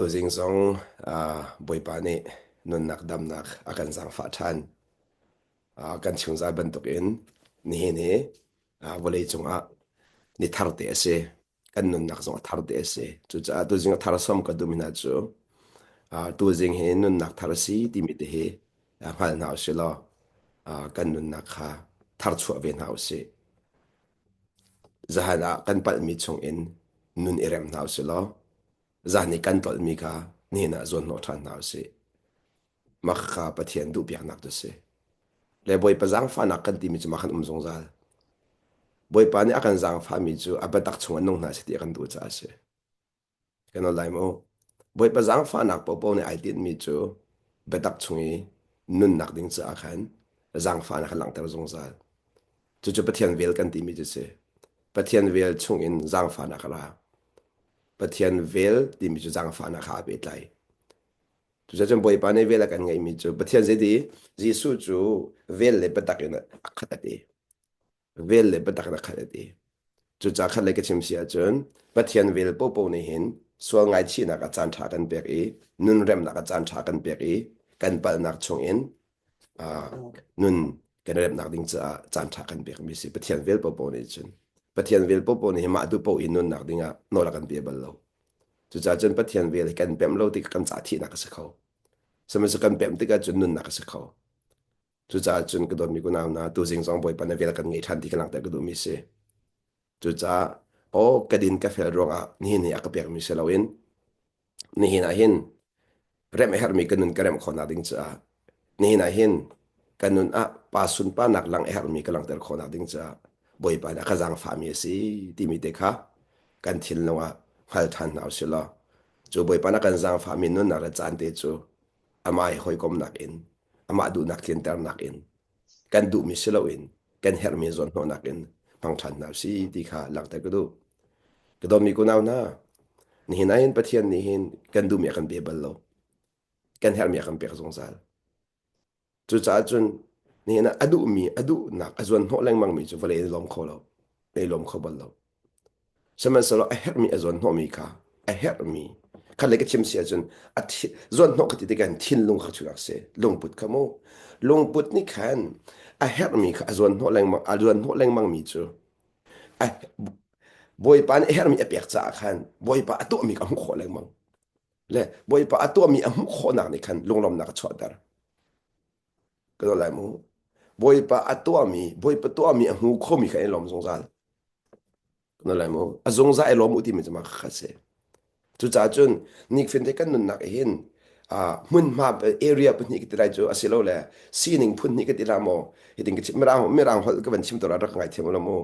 Tuzing zong Bawipa nih nunnak damnak a kan zaangfah ṭhan. Kan chungzal bantukin nihin hi vawlei cungah ni thar te a si. Kan nunnak zong a thar te a si. Cucaah tuzing a thar som ka duhmi hna cu tuzing hi nunnak thar a si timi te hi hngal hna usih law kan nunnak kha tharchuah ve hna usih. Zahan ah kan palhmi chungin nun i rem hna usih law zan i kan tlolhmi kha nihin ah zuanhnawh ṭhan hna usih. Mah kha Pathian duhpiaknak cu a si. Le Bawipa zaangfahnak kan timi cu mah khan um zungzal. Bawipa nih a kan zaangfahmi cu a biatak chungah nung hna seh ti a kan duh caah a si. Kan lai mu. Bawipa zaangfahnak paohpaoh nih ai tinhmi cu biatak chung i nunnak ding caah khan zaangfahnak a langhter zungzal. Cucu Pathian vel kan timi cu si. Pathian vel chungin zaangfahnak a ra. Pathian vel timi cu zaangfahnak kha aa pehtlai. Cucaah Bawipa nih vel a kan ngeihmi cu Pathian zeiti Jesuh cu vel le biatak in a khat a ti. Vel le biatak in a khat a ti. Cucaah khat lei ka chim si ahcun Pathian vel popo nih hin sual ngaichihnak a caan ṭha kan pek i nun remnak a caan ṭha kan pek i kan palhnak chungin nun kan remnak ding caah caan ṭha kan pekmi si. Pathian vel popo nih cun Pathian vel popo nih hi mah duh paoh in nunnak dingah nawl a kan pe bal lo. Cucaah cun Pathian vel hi kan pemh lo tikah kan cah thihnak a si kho. Sihmanhsehlaw kan pemh tikah cun nunnak a si kho. Cucaah cun ka dawtmi kunau hna, tuzing zong Bawipa na vel kan ngei ṭhan ti ka langhter ka duhmi si. Cucaah aw ka din ka fel ruangah nihin hi a ka pekmi si loin nihin ah hin remh a herhmi ka nun ka remh khawhnak ding caah nihin ah hin ka nun ah pa sunparnak lang a herhmi ka langhter khawhnak ding caah Bawipa nih a ka zaangfahmi a si timi te kha kan thinlung ah hngal ṭhan hna usih law cu Bawipa nih a kan zaangfahmi nunnak le caan te cu amah he hawikomnak in amah duhnak tlinternak in kan duhmi si loin kan herhmi zawnhnawhnak in hmang ṭhan hna usih ti kha langhter ka duh. Ka dawtmi kunau hna, nihin ah hin Pathian nih hin kan duhmi a kan pe bal lo. Kan herhmi a kan pek zungzal. Cucaah cun nihin ah a duhmi, a duhnak a zuanhnawh lengmangmi cu vawlei in lawm kho lo, ei lawm kho bal lo. Sihmanhsehlaw a herhmi a zuanhnawhmi kha a herhmi khat le ka chim si ahcun a zuanhnawh ka ti tikah thinlung kha chuak si lungput kha mu lungput nih khan a herhmi kha a zuanhnawh lengmang a zuanhnawh lengmangmi cu a Bawipa nih a herhmi a pek caah khan Bawipa a tuahmi kha a hmuh khawh lengmang le Bawipa a tuahmi a hmuh khawhnak nih khan lunglawmhnak a chuahter ka nawl lai mu Bawipa a tuahmi Bawipa tuahmi a hmu khomi kha i lawm zungzal ka nawl lai mu a zungzal i lawm u timi cu mah kha si cucaah cun nikfin te kan nunnak hin hmunhma area pahnih ka ti lai cu asilole sining phun hnih ka ti la maw hitin ka chim mirang mirang holh ka van chim to rak ngai thiam lo mu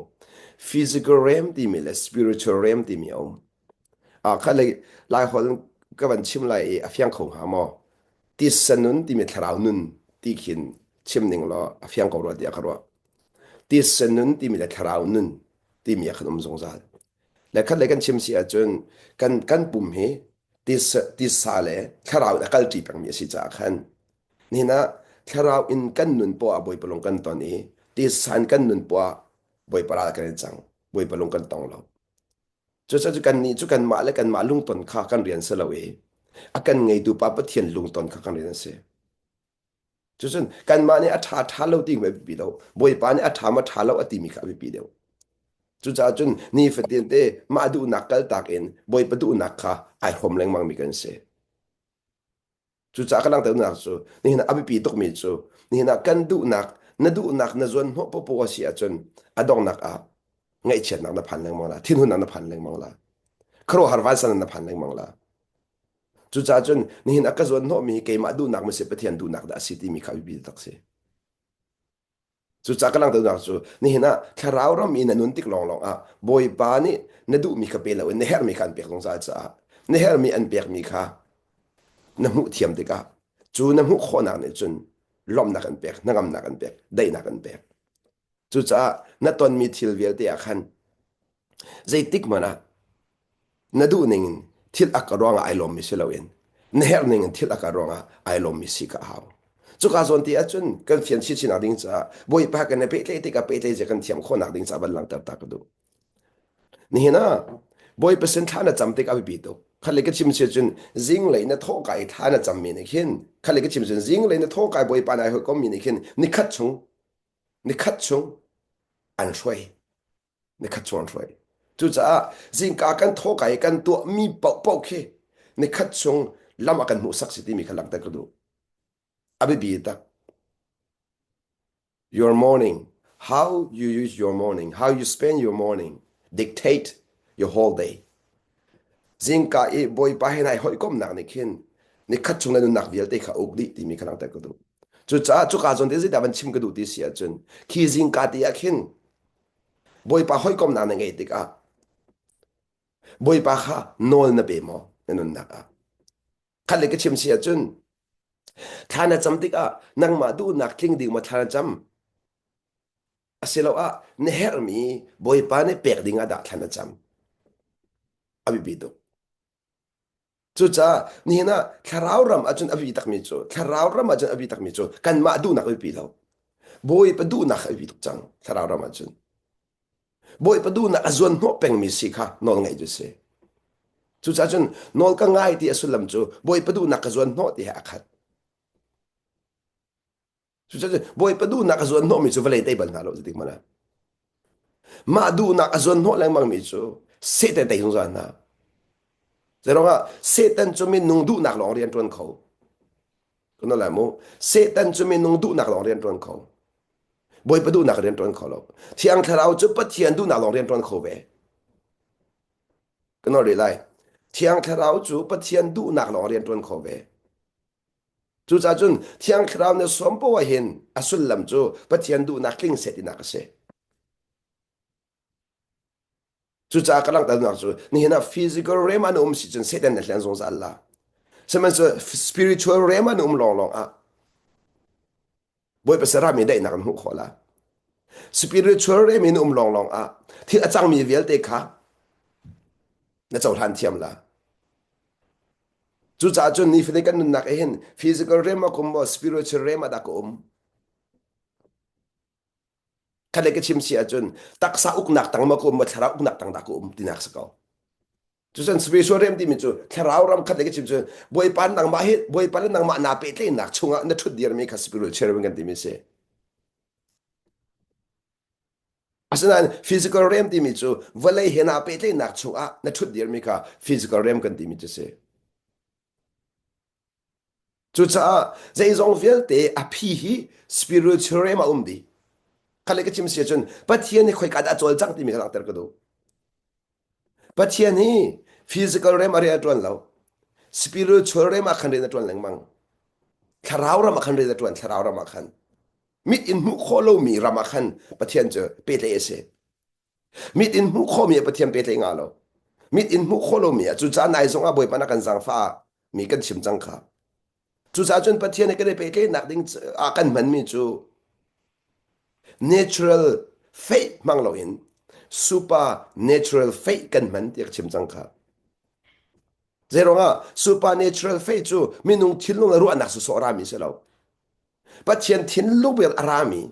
physical realm timi le spiritual realm timi a um kha le lai holh ka van chim lai i a fiang kho hnga maw tisa nun timi thlarau nun ti khin chim ning law a fiang ko rua tiah ka ruah. Tisa nun timi le thlarau nun timi ah khan um zungzal. Le khat le kan chim si ahcun kan kan pum hi tisa, tisa le thlarau in a kalṭi pengmi a si caah khan nihin ah thlarau in kan nun poah ah Bawipa lung kan ton i tisa in kan nun poah ah Bawipa ral kan i cang. Bawipa lung kan tong lo. Cucaah kannih cu kanmah le kanmah lungton kha kan rian si lo i a kan ngeitu Pa Pathian lungton kha kan rian a si. Cucun kanmah nih a ṭha ṭha lo ti a biapi lo. Bawipa nih a ṭha ma ṭha lo a timi kha a biapi deuh. Cucaah cun nifatin te mah duhnak kaltak in Bawipa duhnak kha ai hrawm lengmangmi kan si. Cucaah ka langhternak cu nihin ah a biapi tukmi cu nihin ah kan duhnak na duhnak na zuan hnawh popo a si ahcun a donghnak ah ngaihchiatnak na phan lengmang la thinhunnak na phan lengmang la khuaruahhar vansan na phan lengmang la cucaah cun nihin a ka zuan hnawhmi hi keimah duhnak maw si Pathian duhnak dah a si timi kha a biapi tak si Cucaah ka langhternak cu nihin ah thlarau ram i na nun tik lawnglawng ah Bawipa nih na duhmi kha pe loin na herhmi kha an pek zungzal caah na herhmi an pekmi kha na hmuh thiam tikah cu na hmuh khawhnak nih cun lawmhnak an pek, hnangamnak an pek, daihnak an pek. Cucaah na tonmi thil vialte ah khan Zeitik hmanh ah na duh ning in thil a ka ruangah ai lawmmi si loin na herh ning in thil a ka ruangah ai lawmmi si ka hau. Cuka zawn ti ahcun kan fian chinchin ding caah Bawipa kan i pehtlaih tikah pehtlaih zia kan thiam khawhnak ding caah van langhter ta ka duh. Nihin ah Bawipa sin thla na cam tik a biapi tuk. Khat le ka chim si cun zinglei na thawhka i thla na cammi nih khin khat le ka chim cun zinglei na thawhka i Bawipa nai hawikommi nih khin nikhat chung nikhat chung an hruai. Nikhat chung an hruai. Cucaah zingka kan thawhka i kan tuahmi paohpaoh khi nikhat chung lam a kan hmuhsak si timi kha langhter ka duh. A biapi tak. Your morning, how you use your morning, how you spend your morning dictate your whole day. Zingka i Bawipa he nai hawikomnak nih khin nikhat chung na nunnak vialte kha uk dih timi kha langhter ka duh. Cucaah cuka zawn te zeidah van chim ka duh ti si ahcun khi zingka te ah khin Bawipa hawikomnak na ngeih tikah Bawipa kha nawl na pe maw na nunnak ah? Khat le ka chim si ahcun thla na cam tikah nangmah duhnak tling ding maw thla na cam? Asiloah na herhmi Bawipa nih pek ding ah dah thla na cam? A biapi tuk. Cucaah nihin ah thlarau ram ahcun a biapi takmi cu thlarau ram ahcun a biapi takmi cu kanmah duhnak a biapi lo. Bawipa duhnak a biapi tuk cang thlarau ram ahcun. Bawipa duhnak a zuan hnawh pengmi si kha nawl ngaih cu si. Cucaah cun nawl ka ngai ti a sullam cu Bawipa duhnak ka zuan hnawh ti he a khat. Cucaah cun Bawipa duhnak a zuan hnawhmi cu vawlei tei bal hna lo zeitik hmanh ah. Mah duhnak a zuan hnawh lengmangmi cu Satan tei zungzal hna. Zeiruangah Satan cu minung duhnak lawng rian ṭuan kho. Kan lai mu. Satan cu minung duhnak lawng rian ṭuan kho. Bawipa duhnak rian ṭuan kho lo. Thiang Thlarau cu Pathian duhnak lawng rian ṭuan kho ve. Kan rih lai. Thiang Thlarau cu Pathian duhnak lawng rian ṭuan kho ve. Cucaah cun Thiang Thlarau na sawm poah hin a sullam cu Pathian duhnak tling seh tinak a si. Cucaah ka langhternak cu nihin ah physical realm an um si cun Satan na hlen zungzal la. Sihmanhsehlaw spiritual realm an um lawnglawng ah Bawipa sarami daihnak an hmuh khawh la. Spiritual realm in um lawnglawng ah thil a cangmi vialte kha na cohlan thiam la. Cucaah cun nifatin kan nunnak ah hin physical realm ah kum maw spiritual realm ah dah ka um? Khat le ka chim si ahcun taksa uknak tang ma ka um maw thlarau uknak tang dah ka um tinak si ko. Cucun spiritual realm timi cu thlarau ram khat le ka chim cu Bawipa nangmah hi Bawipa le nangmah naa pehtlaihnak chungah na ṭhut dirmi kha spiritual realm kan timi si. Asinain physical realm timi cu vawlei he naa pehtlaihnak chungah na ṭhut dirmi kha physical realm kan timi cu si. Cucaah zeizong vialte a phi hi spiritual realm ah um dih. Kha le ka chim si ahcun Pathian hi khoika dah a cawlcangh timi kha langhter ka duh. Pathian hi physical realm ah rian a ṭuan lo. Spiritual realm ah khan rian a ṭuan lengmang. Thlarau ram ah khan rian a ṭuan, thlarau ram ah khan. Mit in hmuh khawh lomi ram ah khan Pathian cu pehtlaih a si. Mit in hmuh khawhmi ah Pathian pehtlaih nga lo. Mit in hmuh khawh lomi ah cucaah nai zong ah Bawipa na kan zaangfah mi kan chim cang kha. Cucaah cun Pathian he kan i pehtlaihnak ding ah kan hmanmi cu natural faith hmang loin supernatural faith kan hman tiah ka chim cang kha. Zeiruangah supernatural faith cu minung thinlung le ruahnak sawsawh a rami si lo. Pathian thinlung bel a rami.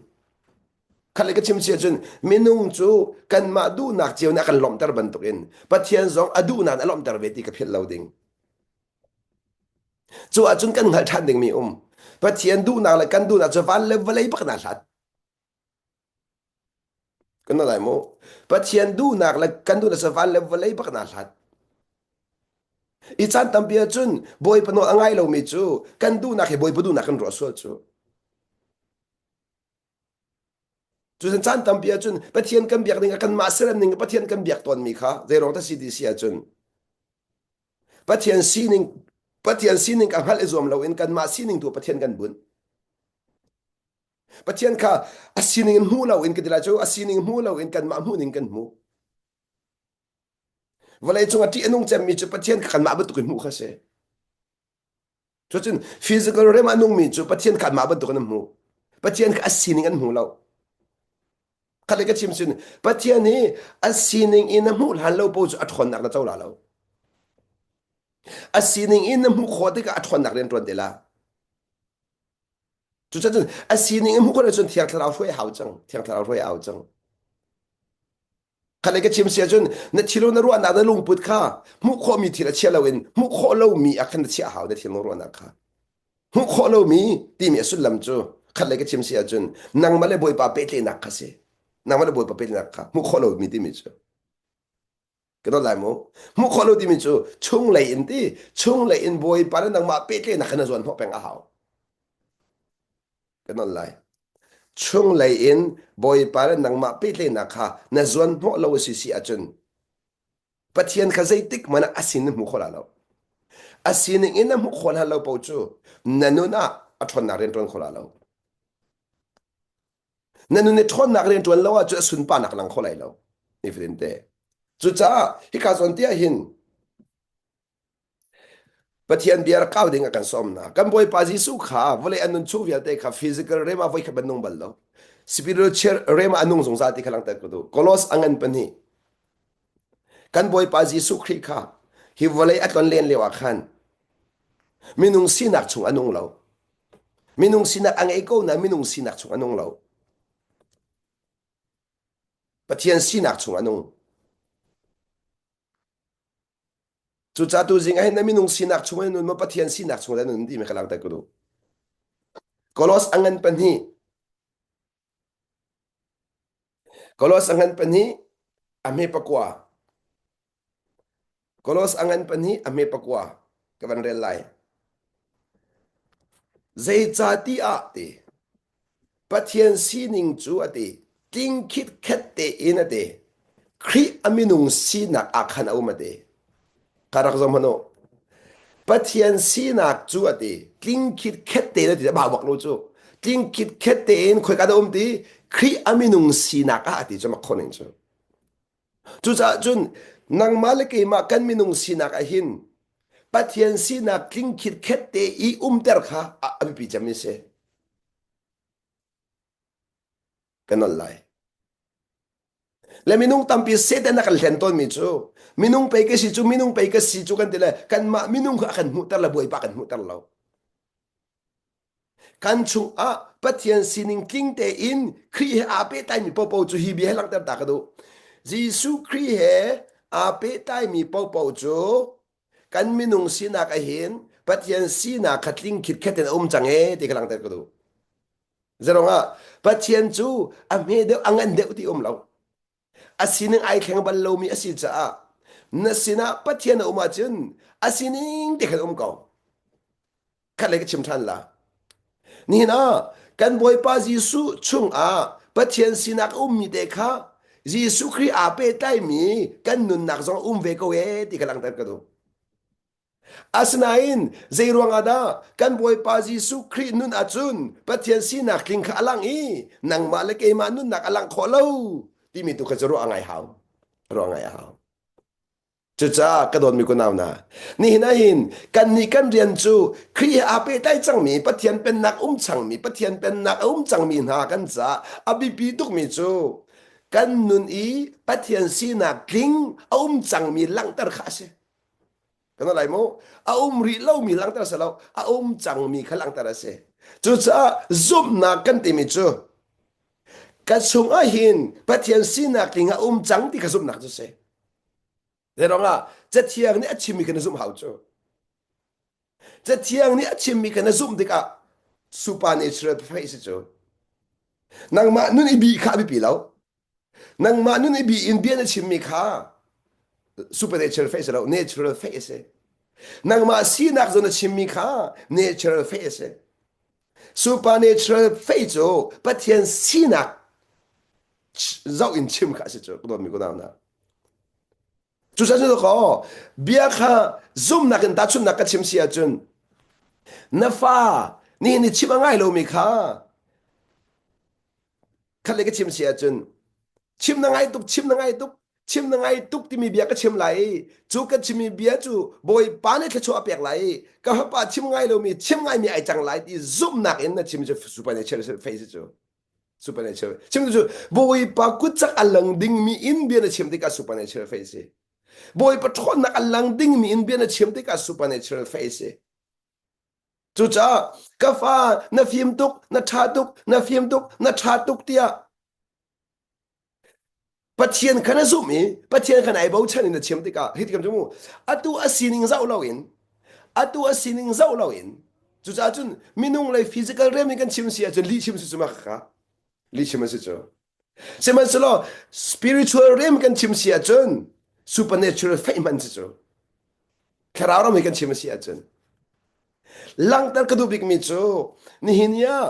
Khat le ka chim si ahcun minung cu kanmah duhnak cio nih a kan lawmhter bantukin Pathian zong a duhnak a lawmhter ve ti ka philh lo ding. Cu ahcun kan hngalh ṭhan dingmi um. Pathian duhnak le kan duhnak cu van le vawlei bak na hlat. Kan lai mu. Pathian duhnak le kan duhnak cu van le vawlei bak na hlat. I caan tampi ahcun Bawipa nawl a ngai lomi cu kan duhnak hi Bawipa duhnak kan ruah sual cu. Cucun caan tampi ahcun Pathian kan biak ning ah kanmah serem ning Pathian kan biak tawnmi kha zeiruang dah si ti si ahcun Pathian sining Pathian sining ka hngalh i zuam loin kanmah sining tu Pathian kan bunh. Pathian kha a sining in hmu loin ka ti lai cu a sining hmu loin kanmah hmuh ning kan hmu. Vawlei cung a ṭih a nung cemmi cu Pathian kha kanmah bantuk in hmuh kha si. Cucun physical realm a nungmi cu Pathian kha anmah bantuk in an hmu. Pathian kha a sining an hmu lo. Khat le ka chim sin Pathian hi a sining in a hmuh hlan lo po cu a ṭhawnnak na co la lo. A sining in na hmuh khawh tikah a ṭhawnnak rian ṭuan te la. Cucun a sining in hmuh khawh cun Thiang Thlarau hruai a hau cang. Thiang Thlarau hruai a hau cang. Khat ka chim si ahcun na thil na ruahnak na lungput kha hmuh khawhmi thil a chia loin hmuh khawh lomi ah khan na chiah hau na thil na ruahnak kha. Hmuh khawh lomi timi a sullam cu khat lei ka chim si ahcun nangmah le Bawipa pehtlaihnak kha si. Nangmah le Bawipa pehtlaihnak kha hmuh khawh lomi timi cu. Ka dawt lai mu. Hmuh khawh lo timi cu chunglei in ti chunglei in Bawipa le nangmah pehtlaihnak kha na zuan hnawh peng a hau. Ka nawl lai. Chunglei in Bawipa le nangmah pehtlaihnak kha na zuan hnawh lo a si si ahcun Pathian kha zeitik hmanh ah a sin na hmu kho la lo. A sining in na hmuh khawh hlan lo paoh cu na nun ah a ṭhawnnak rian ṭuan kho la lo. Na nun i ṭhawnnak rian ṭuan lo ahcun a sunparnak lang kho lai lo. Nifatin te. Cucaah hika zawn te ah hin Pathian bia rak kau ding a kan sawmnak. Kan Bawipa Jesuh kha vawlei an nun chung vialte kha physical rem ah voikhat ban nung bal lo. Spiritual rem ah a nung zungzal ti kha langhter ka duh. Kolos a ngan pahnih. Kan Bawipa Jesuh Khrih kha hi vawlei a tlon len lio ah khan minung sinak chung a nung lo. Minung sinak a ngei ko na minung sinak chung a nung lo. Pathian sinak chung a nung. Cucaah tu zing ah hin na minung sinak chung in nun maw Pathian sinak chung in nun timi ka langhter ka duh. Kolos a ngan pahnih. Kolos a ngan pahnih a hme pakua. Kolos a ngan pahnih a hme pakua ka van rel lai. Zeicahtiah ah ti Pathian sining cu a ti tling khitkhet tein a ti. Khrih a minung sinak ah khan a um a ti. Ka rak zoh hmanh u. Pathian sinak cu a ti tling khitkhet tein a ti a bak lo cu. Tling khitkhet tein khoika dah um ti Khrih a minung sinak ah a ti cu mak khon ning cu. Cucaah cun nangmah le keimah kan minung sinak ah hin Pathian sinak tling khitkhet te i umter kha a biapi cem mi si. Kan nolh lai. Le minung tampi Satan a kan hlen tawnmi cu minung pei ka si cu minung pei ka si cu kan ti le kanmah minung kha a kan hmuhter le Bawipa kan hmuhter lo. Kan chungah Pathian sining tling tein Khrih he aa pehtlaimi paohpaoh cu hi bia he langhter ta ka duh. Jesuh Khrih he aa pehtlaimi paohpaoh cu kan minung sinak ahhin Pathian sinak kha tling khitkhet in a um cang ee ti kha langhter ka duh. Zeirong ah Pathian cu a hme deuh a ngan deuh ti um lo. A sining ai thleng bal lomi a si caah na sinah Pathian a um ahcun a sining te khan um ko. Khat lei ka chim ṭhan la. Nihin ah kan Bawipa Jesuh chungah Pathian sinak a ummi te kha Jesuh Khrih aa pehtlaimi kan nunnak zong a um ve ko ee ti ka langhter ka duh. Asinain zei ruangah dah kan Bawipa Jesuh Khrih nun ahcun Pathian sinak tling kha a lang i nangmah le keimah nunnak a langh khawh lo timi tu kha cu ruah ngai hau. Ruah ngai a hau. Cucaah ka dawtmi kunau hna, nihin ah hin kannih kan rian cu Khrih he aa pehtlai cangmi Pathian pennak um cangmi Pathian pennak a um cangmi hna kan caah a biapi tukmi cu kan nun i Pathian sinak tling a um cangmi langhter kha a si. Kan lai mu a um rih lomi langhter si lo a um cangmi kha langhter a si. Cucaah zumhnak kan timi cu ka chungah hin Pathian sinak tling a um cang ti kha zumhnak cu si. Zeiruangah Cathiang nih a chimmi kha na zumh hau cu. Cathiang nih a chimmi kha na zumh tikah supernatural faith si cu. Nangmah nun i bi kha a biapi lo. Nangmah nun i bi in bia na chimmi kha supernatural faith si lo, natural faith a si. Nangmah sinak zawn na chimmi kha natural faith a si. Supernatural faith cu Pathian sinak zoh in chim kha a si cu ka dawtmi kunau hna. Cucaah cu kaw bia kha zumhnak in tahchunhnak ka chim si ahcun na fa nihin ni chim a ngai lomi kha khat le ka chim si ahcun chim na ngai tuk chim na ngai tuk chim na ngai tuk timi bia ka chim lai i cu ka chimmi bia cu Bawipa nih thluachuah a pek lai i ka fapa chim ngai lomi chim ngaimi ai cang lai ti zumhnak in na chim cu supernatural faith cu supernatural chim cu Bawipa kut cak a lang dingmi in bia na chim tikah supernatural faith si Bawipa ṭhawnnak a lang dingmi in bia na chim tikah supernatural faith si cucaah ka fa na fim tuk na ṭha tuk na fim tuk na ṭha tuk tiah. Pathian kha na zumh i Pathian kha nai bochan in na chim tikah hi tikam cu mu atu a sining zoh loin atu a sining zoh loin cucaah cun minung lei physical rem in kan chim si ahcun lih chim si cu mak kha lih chim a si cu sihmanhsehlaw spiritual rem kan chim si ahcun supernatural faith hman si cu thlarau ram hi kan chim a si ahcun langhter ka duh bikmi cu nihin ni ah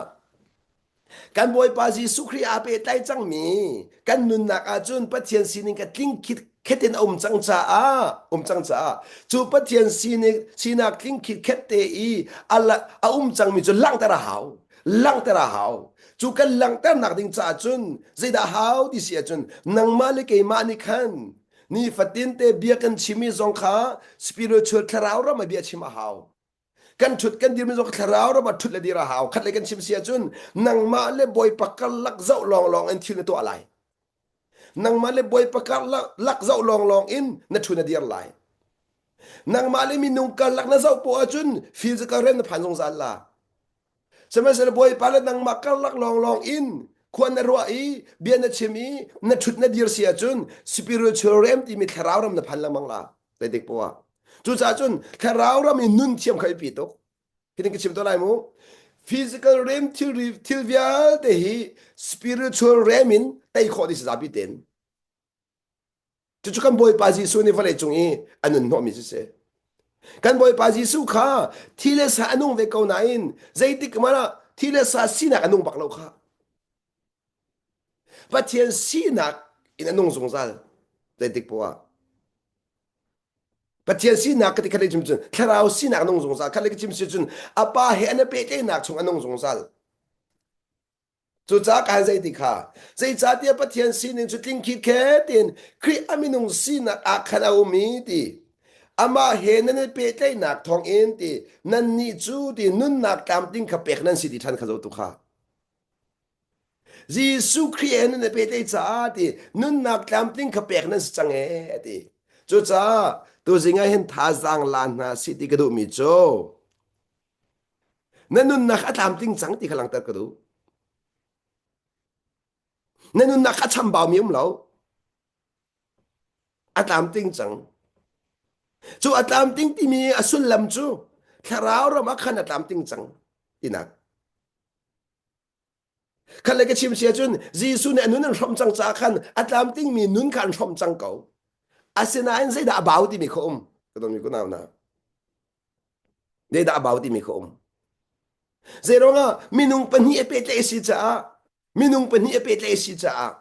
Kan Bawipa Jesuh Khrih aa pehtlai cangmi kan nunnak ahcun Pathian sining ka tling khet in a um cang caah um cang caah cu Pathian sining sinak tling khit te i a, a um cangmi cu langhter a hau langhter a hau cu kan langhternak ding caah cun zeidah hau ti si ahcun nangmah le keimah nih khan nifatin te bia kan chimmi zong kha spiritual thlarau ram ah bia chim a hau Kan ṭhut kan dirmi zong thlarau ram ah ṭhut le dir a hau. Khat lei kan chim si ahcun nangmah le Bawipa karlak zoh lawnglawng in thil na tuah lai. Nangmah le Bawipa karlak lak zoh lawnglawng in na ṭhu na dir lai. Nangmah le minung karlak na zoh poah ahcun physical rem na phan zungzal la. Sihmanhsehlaw Bawipa le nangmah karlak lawnglawng in khua na ruah i bia na chim i na ṭhut na dir si ahcun spiritual realm timi thlarau ram na phan lengmang la. Zeitik poah. Cucaah cun thlarau ram i nun thiam kha biapi tuk. Hitin ka chim to lai mu. Physical realm thilri thil vialte hi spiritual realm in tei khawh dih si zapi tein. Cucu kan Bawipa Jesuh nih vawlei cung i a nun hnawhmi cu si. Kan Bawipa Jesuh kha thi le sa a nung ve ko nain zeitik hmanh ah thi le sa sinak a nung bak lo kha. Pathian sinak in a nung zungzal zeitik poah ah. Pathian sinak ka ti khat chim cun thlarau sinak a nung zungzal khat le ka chim si cun a pa he an i pehtlaihnak chung a nung zungzal. Cucaah kai zei ti kha zeicahtiah Pathian sining cu tling khikhet in Khrih a minung sinak ah khan a um i ti amah he nan i pehtlaihnak thawngin ti nannih cu ti nunnak tlamtling kha pek nan si ti ṭhan kha zo tu kha Jesuh Khrih he nan i pehtlaih caah ti nunnak tlamtling kha pek nan si cang ee ti cucaah tuzing ah hin thazaang la hna si ti ka duhmi cu Na nunnak a tlamtling cang ti kha langhter ka duh. Na nunnak a chambaumi um lo. A tlamtling cang. Cu a tlamtling timi a sullam cu thlarau ram ah khan a tlamtling cang tinak. Khat le ka chim si ahcun Jesuh nih a nun an hrawmh cang caah khan a tlamtlingmi nun kha an hrawmh cang ko. Asinain zeidah a bau timi kha um. Ka dawmi ku nau na. Zeidah a bau timi kha um. Zeiruangah minung pahnih a pehtlaih si caah minung pahnih a pehtlaih si caah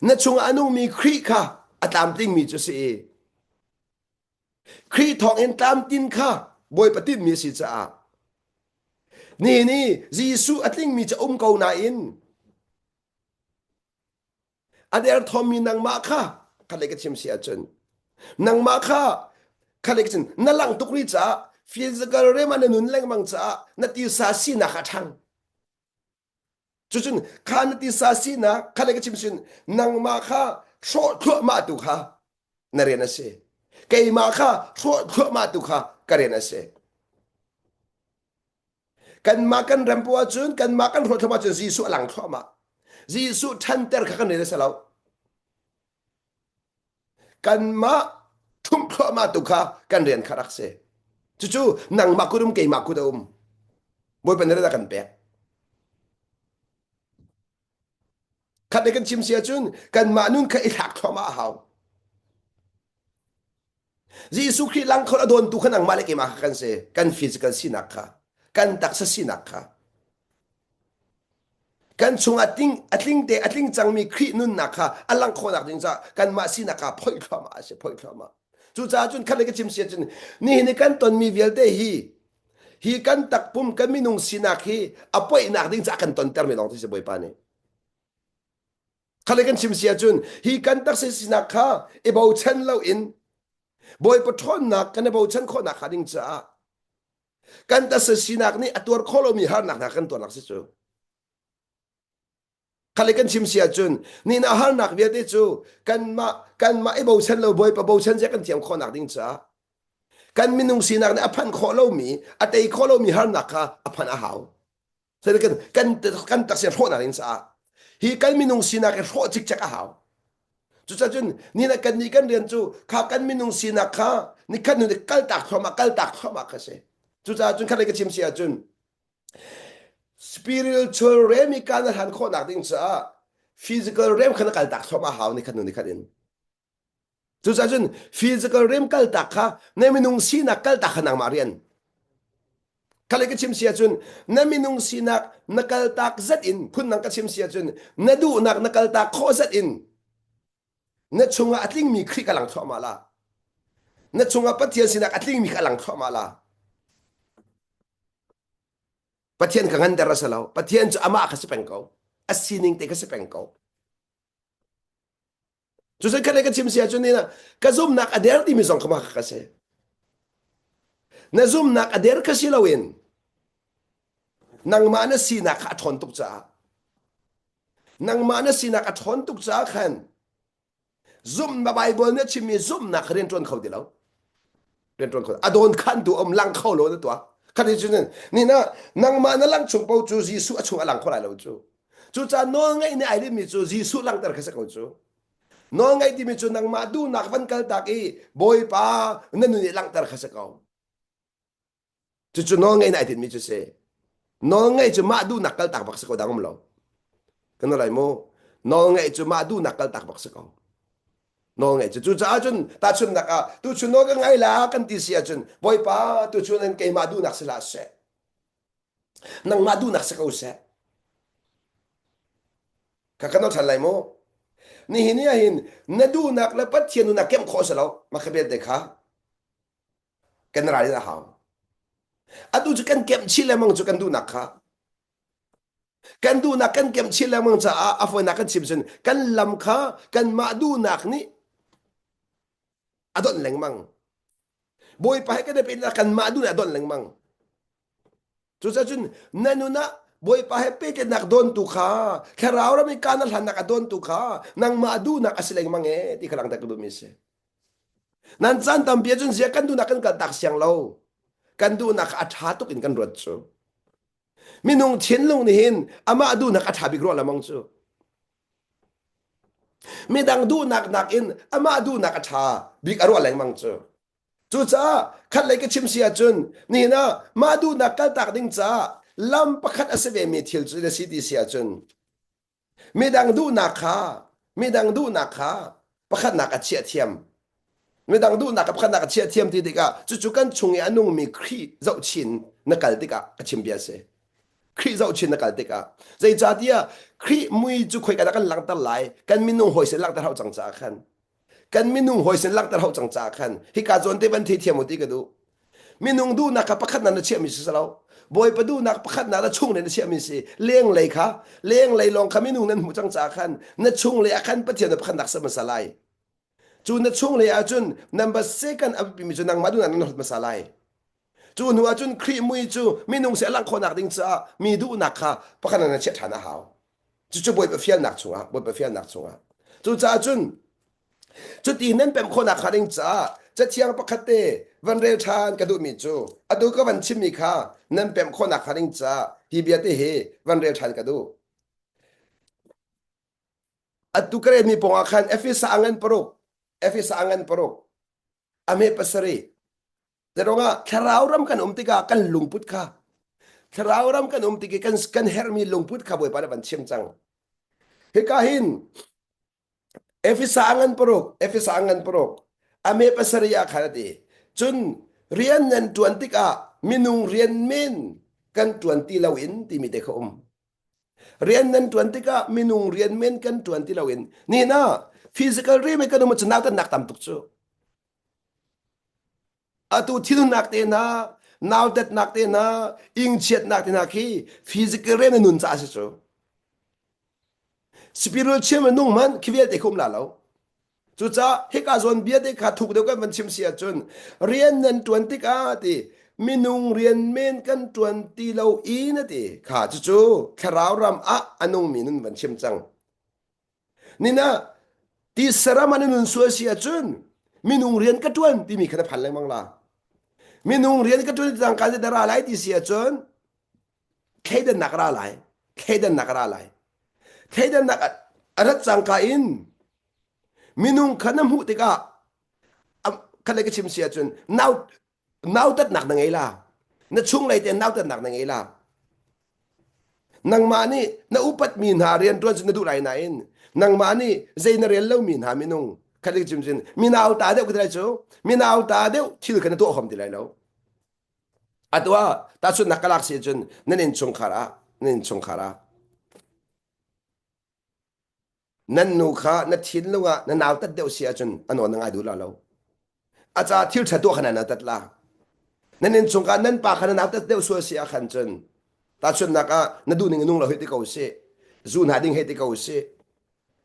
na chungah a nungmi Khrih kha a tlamtlingmi cu si i Khrih thawngin tlamtin kha Bawipa tinhmi a si caah nihin i Jesuh a tlingmi cu a um ko nain a derthawmmi nangmah kha khalei ka chim si ahcun nangmah kha khalei ka chim na lang tuk rih caah physical rem ah na nun lengmang caah na tisa sinak a ṭhang Cucun kha na tisa sinak kha le ka chim sin nangmah kha hrawh thluahmah tu kha na rian a si. Keimah kha hrawh thluahmah tu kha ka rian a si. Kanmah kan rem poah cun kanmah kan hrawh thluahmah cun Jesuh a lang thluahmah. Jesuh ṭhanter kha kan rian a si lo. Kanmah ṭhumh thluahmah tu kha kan rian kha rak si. Cucu nangmah kut um keimah kut a um. Bawipa nih a kan pek. Khat le kan chim si ahcun kanmah nun kha i thlak thluahmah a hau. Jesuh Khrih lang khol a dawntu kha nangmah le keimah kha kan si. Kan physical sinak kha, kan taksa sinak kha. Kan chungah ting, a tling te a tling cangmi Khrih nunnak kha a langh khawhnak ding caah kanmah sinak kha phoih thluahmah a si, phoih thluahmah. Cucaah cun khat le ka chim si ahcun nihin i kan tonmi vialte hi hi kan takpum kan minung sinak hi a poihnak ding caah kan tontermi lawng si Bawipa nih. Khat le kan chim si ahcun hi kan taksa sinak kha i bochan loin Bawipa ṭhawnnak kan i bochan khawhnak hnga ding caah Kan taksa sinak nih a tuar khawh lomi harnak hna kan tuarnak si cu. Khale kan chim si ahcun ni na harnak vialte cu kanmah kanmah i bochan lo Bawipa bochan zia kan thiam khawhnak ding caah kan minung sinak nih a phanh khawh lomi a tei khawh lomi harnak kha a phanh a hau. Kan kan kan taksa hrawhnak ding caah hi kan minung sinak i hrawh cikcek a hau. Cucacun ni na kan nih kan rian cu kha kan minung sinak kha nikhat hnu kaltak thluahmah kaltak thluahmah kha si. Cucaah cun khat lei ka chim si ahcun spiritual realm i ka na hlan khawhnak ding caah physical realm kha na kaltak thluahmah hau nikhat hnu nikhat in. Cucaah cun physical realm kaltak kha na minung sinak kaltak kha nangmah rian. Kha ka chim si ahcun na minung sinak na kaltak zat in phundang ka chim si ahcun na duhnak na kaltak khawh zat in na chungah a tlingmi Khrih ka lang thluahmah la. Na chungah Pathian sinak a tlingmi kha a lang thluahmah la. Pathian ka nganter a si lo. Pathian cu amah kha si peng ko. A sining te kha si peng ko. Cucu khat le ka chim si ahcun ni ka zumhnak a der timi zong kha ka si. Na zumhnak a der kha si loin nangmah na sinak kha a ṭhawn tuk caah nangmah na sinak a ṭhawn tuk caah khan zumhnak Bible nih a chimmi zumhnak kha rian ṭuan kho ti lo. Rian ṭuan kho a dawn khantu um lang kho lo na tuah. Khat hi cun ni na nangmah na lang chung paoh cu Jesuh a chung a lang kho lai lo cu. Cucaah nawlngaih nih ai limmi cu Jesuh langhter kha si ko cu. Nawlngaih timi cu nangmah duhnak van kaltak i Bawipa na nun i langhter kha si ko. Cucu nawlngaih nih ai tinhmi cu si. Nawlngaih cu mah duhnak kaltak bak si ko dang um lo. Kan lai mu. Nawlngaih cu mah duhnak kaltak bak si ko. Nawlngaih cu cucaah cun tahchunhnak ah tuchun nawl ka ngai la kan ti si ahcun Bawipa tuchun in keimah duhnak si hlah seh. Nangmah duhnak si ko seh. Ka kan ṭhan lai mu. Nihin ni ahhin na duhnak le Pathian duhnak kemh khawh si lo. Mah kha belte kha kan ral in a hau. Atu cu kan kemh chih lengmang cu kan duhnak kha. Kan duhnak kan kemh chih lengmang caah a fawinak kan chim cun kan lam kha kanmah duhnak nih a donh lengmang. Bawipa he kan i pehtlaih kanmah duhnak a donh lengmang. Cucaah na nun ah Bawipa he pehtlaihnak dawntu kha thlarau ram i kaan a hlannak a dawntu kha nangmah duhnak a si lengmang e ti kha langhter ka duhmi a si. Nan caan tampi ahcun zia kan duhnak kan kaltak siang lo. Kan duhnak kha a ṭha tuk in kan ruat cu. Minung thinlung nih hin amah duhnak a ṭha bik ruah lamang cu. Midang duhnak nakin amah duhnak a ṭha bik a ruah lengmang cu. Cucaah khatlei ka chim si ahcun nihin ah mah duhnak kaltak ding caah lam pakhat a si vemi thil cu na si ti si ahcun midang duhnak kha midang duhnak kha pakhatnak a chiah thiam. Midang duhnak kha pakhatnak a chiah thiam ti tikah cucu kan chung i a nungmi Khrih zohchin na kal tikah ka chim bia a si. Khrih zohchin na kal tikah zeicahtiah Khrih mui cu khoika dah kan langhter lai kan minung hawi sin langhter hau cang caah khan kan minung hawi sin langhter hau cang caah khan hika zawn te van theithiam u ti ka duh minung duhnak kha pakhat na na chiahmi si lo bawipa duhnak pakhat na na chung le na chiahmi si lenglei kha lenglei lawng kha minung nan hmuh cang caah khan na chung le ah khan pathian na pakhat nak sa hmasa lai cu na chung le ahcun number second a biapimi cu nangmah duhnak nan hot hmasa lai cu hnu ahcun Khrih mui cu minung si a langh khawhnak ding caah mi duhnak kha pakhat na chiah ṭhan a hau Cucu Bawipa fialnak chungah, Bawipa fialnak chungah. Cucaah cun cuti nan pemh khawhnak hnga ding caah cathiang pakhat te van rel ṭhan ka duhmi cu atu ka van chimmi kha nan pemh khawhnak hnga ding caah hi bia te hi van rel ṭhan ka duh. Atu ka relmi pawngah khan Efesa a ngan paruk, Efesa a ngan paruk, a hme pasarih, Zeiruangah thlarau ram kan um tikah kan lungput kha thlarau ram kan um tik i kan kan herhmi lungput kha Bawipa nih van chim cang. Hika hin Efesa ngan paruk Efesa ngan paruk ame pasarih ah khan a ti. Cun rian nan ṭuan tikah minung rian men kan ṭuan ti loin timi te kha um. Rian nan ṭuan tikah minung rian men kan ṭuan ti loin nihin ah physical rian kan um ahcun nautatnak tam tuk cu. Atu thinhunnak te hna, nautatnak te hna, ingchiatnak te hna khi physical rian na nun caah si cu. Spiritual chiam na nung hmanh khi vialte khi um la lo. Cucaah hika zawn bia te kha thuk deuh kan van chim si ahcun rian nan ṭuan tikah ti minung rian men kan ṭuan ti lo i na ti kha cucu thlarau ram ah a nungmi nun van chim cang. Nina ti saram ah na nun sual si ahcun minung rian ka ṭuan timi kha na phan lengmang la. Minung rian ka ṭuan ti ka dah ra lai ti si ahcun thleidannak ra lai. Thleidannak ra lai. Thleidannak a rat cangka in. Minung kha na hmuh tikah kha le ka chim si ahcun nau nautatnak na ngei la. Na chunglei te nautatnak na ngei la. Nangmah nih na upatmi hna rianṭuan cu na duh lai nain nangmah nih zei na rel lomi hna minung kha le ka chim sin mi nauta deuh ka ti lai cu mi nauta deuh thil kha na tuah hom ti lai lo. Atu ah tahchunhnak ka lak si ahcun nan innchungkhar ah nan innchungkhar ah nan nu kha na thinlung ah na nautat deuh si ahcun a nawl na ngai duh la lo. A ca thil ṭha tuah kha na nautat la. Nan innchungkhar nan pa kha na nautat deuh sual si ah khan cun tahchunhnak ah na duh ning in nung lo hei ti ko sih. Zu hna ding hei ti ko sih.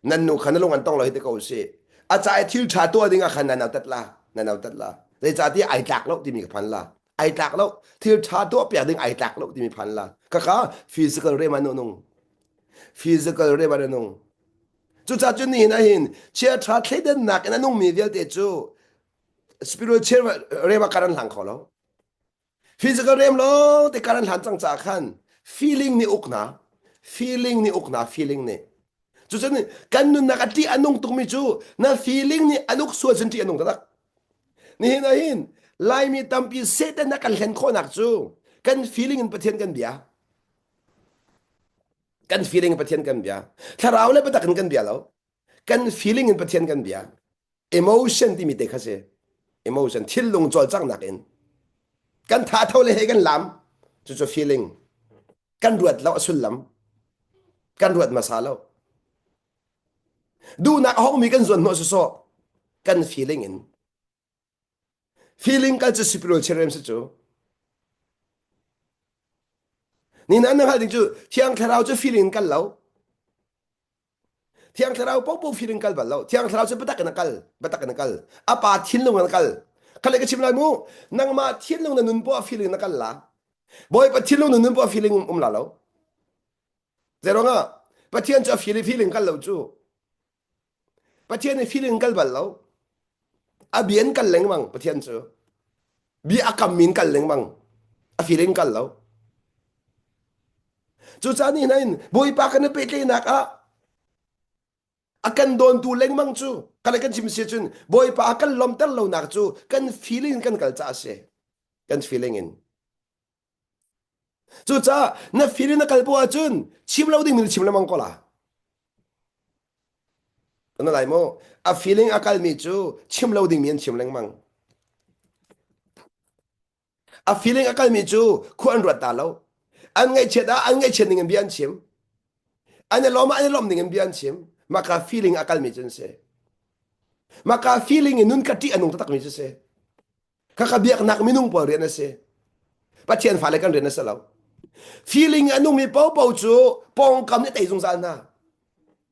Nan nu kha na lung an tong lo hei ti ko sih. A ca i thil ṭha tuah ding ah khan na nautat la. Na nautat la. Zeicahtiah ai tlak lo timi ka phan la. Ai tlak lo. Thil ṭha tuah piak ding ai tlak lo timi phan la. Khakha physical rem an nung. Physical rem an nung. Cucaah cun nihin ahhin chia ṭha thleidannak in a nungmi vialte cu spiritual rem ah kar an hlang kho lo. Physical rem lawng te kar an hlan cang caah khan feeling nih uk hna. Feeling nih uk hna, feeling nih. Cucun kan nunnak a ṭih a nung tukmi cu na feeling nih an uk sual cun ṭih a nung taktak. Nihin ahhin Laimi tampi Satan a kan hlen khawhnak cu kan feeling in Pathian kan bia. Kan feeling in Pathian kan bia. Thlarau le biatak in kan bia lo. Kan feeling in Pathian kan bia. Emotion timi te kha si. Emotion thinlung cawlcanghnak in kan tha tho le he kan lam cucu feeling kan ruat lo a sullam kan ruat hmasa lo duhnak a hongmi kan zuan hnawh sawsawh kan feeling in feeling kal cu spiritual cherem si cu ni na na hngalh ding cu thiang thlarau cu feeling in kal lo Thiang Thlarau popo feeling kal bal lo. Thiang Thlarau cu biatak in a kal, biatak in a kal. A pa thinlung in a kal. Khale ka chim lai mu. Nangmah thinlung na nun poah feeling na kal la. Bawipa thinlung na nun poah feeling um la lo. Zeirong ah Pathian cu a feeling feeling kal lo cu. Pathian i feeling kal bal lo. A bian kal lengmang Pathian cu. Bia a kam min kal lengmang. A feeling kal lo. Cucaah ni hna in Bawipa kan i pehtlaihnak ah a kan dawntu lengmang cu kale kan chim si cun Bawipa a kan lawmter lonak cu kan feeling in kan kal caah a si. Kan feeling in. Cucaah na feeling na kal poah ahcun chim lo ding mi na chim lengmang ko la. Kan lai maw? A feeling a kalmi cu chim lo ding mi an chim lengmang. A feeling a kalmi cu khua an ruat ta lo. An ngaihchiat ah an ngaihchiat ning in bia an chim. An i lawm ah an i lawmh ning in bia an chim. Maka feeling a kalmi cu an si. Maka feeling in nun ka ṭih a nung taktakmi cu si. Khakha biaknak minung pawl rian a si. Pathian fale kan rian a si lo. Feeling a nungmi popo cu pawngkam nih tei zungzal hna.